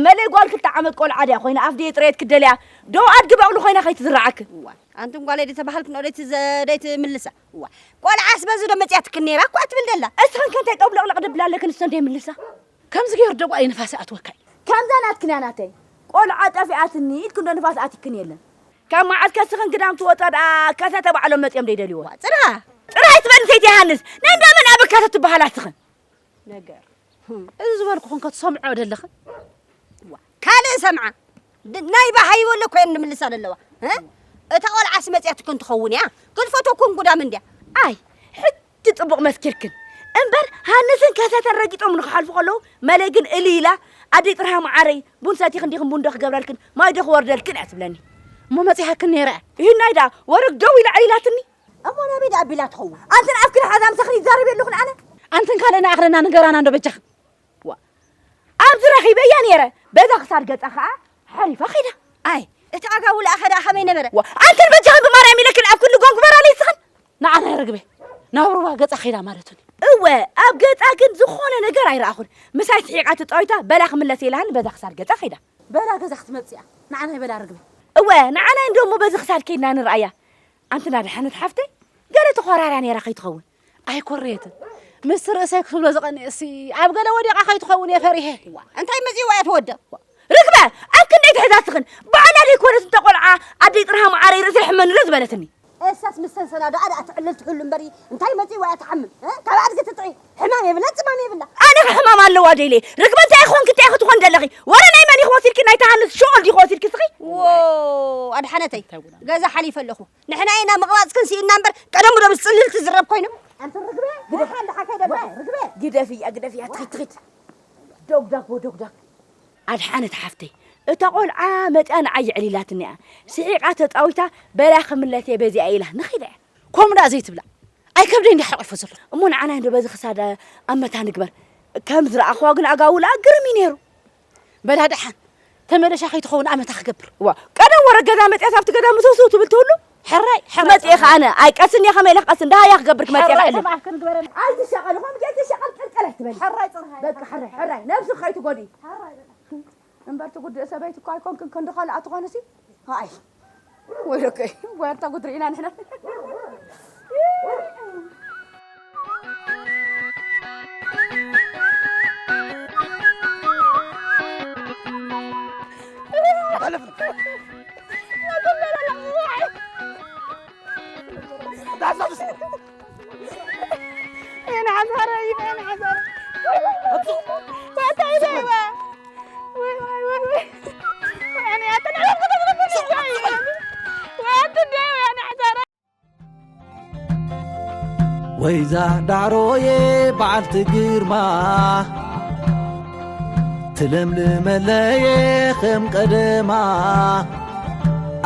መለይ ጓል ክልተ ዓመት ቆልዓ ድያ ኮይና ኣፍ ድየ ጥረየት ክደልያ? ዶ ኣድጊ በቕሊ ኮይና ከይትዝረዓክን? ዋ፣ ኣንቱም ጓለይ ደይተባሃልክን ዶ ደይትዘ-፣ ደይትምልሳ? ዋ፣ ቆልዓስ በዚ ዶ መጺኣትክን ነይራ እኳ ትብል ደላ። እስኽን ከ እንታይ ጠብለቕለቕ ደብላ ኣለክን እሶ ደይምልሳ? ከምዚ ገይሩ ደጓ እዩ ንፋስ ኣትወካይ። ከምዛ ናትክን እያ ናተይ። ቆልዓ ጠፊኣትኒ ኢልክን ዶ ንፋስ ኣቲክን የለን። ካብ መዓስ ከስኽን ግዳም ትወጻ ደኣ ከሰተ ባዕሎም መጺኦም ደይደልይዎ። ዋ፣ ጽርሃ! ጽርሃ ኣይትበል ሰይቲ ሃንስ። ናይ እንዳ መን ኣበካቶ ትበሃላ እስኽን? ነገር። እዚ ዝበልኩኽን ከትሰምዖ ደለኽን? ዋ፣ ካልእ ሰምዓ። ድ-፣ ናይ ባሃይቦ ኣሎ ኮይን ንምልሳ ዘለዋ። እ? እታ ቆልዓስ መጽያትክን ትኸውን እያ። ክትፈትወኩም ጉዳም እንድያ። ኣይ፣ ሕጂ ጽቡቕ መስኪርክን። እምበር ሃንስን ከሰተን ረጊጦም ንክሓልፉ ከለዉ፣ መለይ ግን እሊ ኢላ፣ ኣደይ ጥርሃ መዓረይ፣ ቡን ሰቲኽን ዲኽን ቡን ዶ ክገብረልክን፣ ማይ ዶ ክወርደልክን እያ ትብለኒ። እሞ መጺሃክን ነይረ እያ። ይህናይ ደኣ፣ ወረግ ደው ኢላ ዕሊላትኒ። እሞ ናበይ ደኣ ኣቢላ ትኸውን? ኣንተን ኣፍክን ሓዛ ምሳኽን ይዛረብ የለኹን ኣነ። ኣንተን ካልእ ንኣኽለና ንገራና እንዶ በጃኽን። ዋ፣ ኣብዚ ረኺበያ ነይረ። በዛ ክሳድ ገጻ ኸኣ ሓሊፋ ኸይዳ። ኣይ፣ እቲ ኣጋውላ ኣኸ ደኣ ኸመይ ነበረ? ዋ፣ ኣንተን በጃኽን ብማርያም ኢለክን ኣብ ክንዲ ጎንጉበራ ለይስኽን። ንዓና ይረግበ። ናብ ሩባ ገጻ ኸይዳ ማለቱኒ። እወ፣ ኣብ ገጻ ግን ዝኾነ ነገር ኣይረኣኹን። ምሳይ ስሒቓ ተጻዊታ በላ ክምለስ ኢላሃኒ በዛ ክሳድ ገጻ ኸይዳ። በላ ገዛ ክትመጽእ እያ። ንዓና ይበላ ርግበ። እወ፣ ንዓና እንዶ እሞ በዚ ክሳድ ከይድና ንርኣያ። ኣንቲ ናድሓነት ሓፍተይ፣ ገለ ተኾራርያ ነይራ ከይትኸውን። ኣይኮረየትን። ምስ ርእሰይ ክትብሎ ዝቐንኤ እሲ ኣብ ገለ ወዲቓ ከይትኸውን እየ ፈሪሄ። እንታይ መጺእዋ እያ ተወደ? ርግበ፣ ኣብ ክንደይ ትሕዛትኽን? ባዕላ ደይኮነት እንተ ቆልዓ ኣደይ ጥርሃ መዓረይ ርእሰይ ሕመኒ ዶ ዝበለትኒ? እሳስ ምስ ሰንሰላ ደኣ ደኣ ትዕልል ትህሉ እምበሪ እንታይ መጺእዋ እያ ትሓምም? እ? ካብ ኣድጊ ትጥዒ ሕማም የብላ ጽማም የብላ። ኣነ ከ ሕማም ኣለዋ ደይለ? ርግበ እንታይ ይኾንኪ? እንታይ ክትኾን ደለኺ? ወረ ናይ መን ኢኺ ወሲድኪ? ናይ ተሃንስ ሽኦል ዲኺ ወሲድኪ እስኺ? ዎ፣ ኣድሓነተይ፣ እንታይ ጉዳ? ገዛ ሓሊፈ ኣለኹ። ንሕና ኢና ምቕባጽክን ስኢንና እምበር፣ ቀደም ዶ ምስ ጽልል ትዝረብ ኮይኑ። ኣንቲ ርግበ፣ ግደፊ። ወሓ እንዳሓ ከይደ። ዋ፣ ርግበ፣ ግደፍያ፣ ግደፍያ፣ ትኺድ፣ ትኺድ። ዶግዳግ ወዶግዳግ። ኣድሓነት ሓፍተይ፣ እታ ቆልዓ መጽያ ንዓይ የዕሊላትኒ እያ። ስሒቓ ተጻዊታ፣ በላ ክምለስ እየ በዚኣ ኢላ፣ ንኺድ እያ። ከምኡ ደኣ ዘይትብላ። ኣይከብደይ እንዲ ሓቂፎ ዘሎ። እሞ ንዓና እንዶ በዚ ክሳዳ ኣመታ ንግበር። ከም ዝረኣኽዋ ግን ኣጋውላ ግርም እዩ ነይሩ። በላ ደሓን፣ ተመለሻ ከይትኸውን ኣመታ ክገብር። ዋ፣ ቀደም ወረ ገዛ መጽያስ ኣብቲ ገዛ ምስውስው ትብል ትህሉ? ሕራይ፣ ሕራይ። መጽኤ ኸኣ ኣነ፣ ኣይ ቀስን እየ ከመይ ኢለ ክቀስን፣ ደሃያ ክገብር ክመጽእ ሕራይ፣ ክዕልል። ከም ኣፍክን ግበረን። ኣይትሸቐል፣ ኾም ጌት ትሸቐል ቀልቀል ኣይትበል። ሕራይ ጽርሃይ። በቃ ሕራይ፣ ሕራይ፣ ነብሲ ከይትጎዲ። ሕራይ በቃ። እምበር ትጉድእ ሰበይቲ እኳ ኣይኮንክን፣ ክንዲ ካልኣ ትኾንሲ። ኣይ፣ ወይለከይ፣ ጓርታ ጉድ ርኢና ንሕና። ወይዛ ዳዕሮየ በዓልቲ ግርማ፣ ትለምልመለየ ከም ቀደማ፣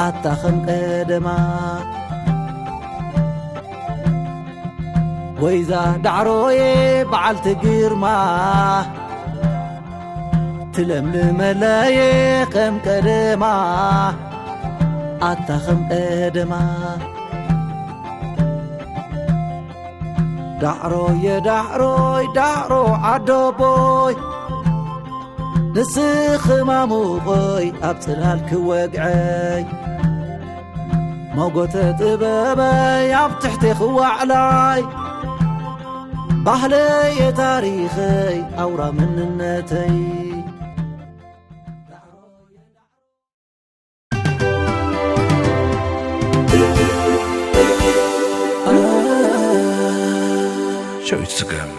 ኣታ ከም ቀደማ። ወይዛ ዳዕሮየ በዓልቲ ግርማ፣ ትለምልመለየ ከም ቀደማ፣ ኣታ ከም ቀደማ። ዳዕሮየ ዳዕሮይ ዳዕሮ ዓዶቦይ፣ ንስኺ ማሙቐይ ኣብ ጽላል ክወግዐይ፣ መጎተ ጥበበይ ኣብ ትሕቲ ክዋዕላይ፣ ባህለየ ታሪኸይ ኣውራ መንነተይ። ሸዊት ስገም።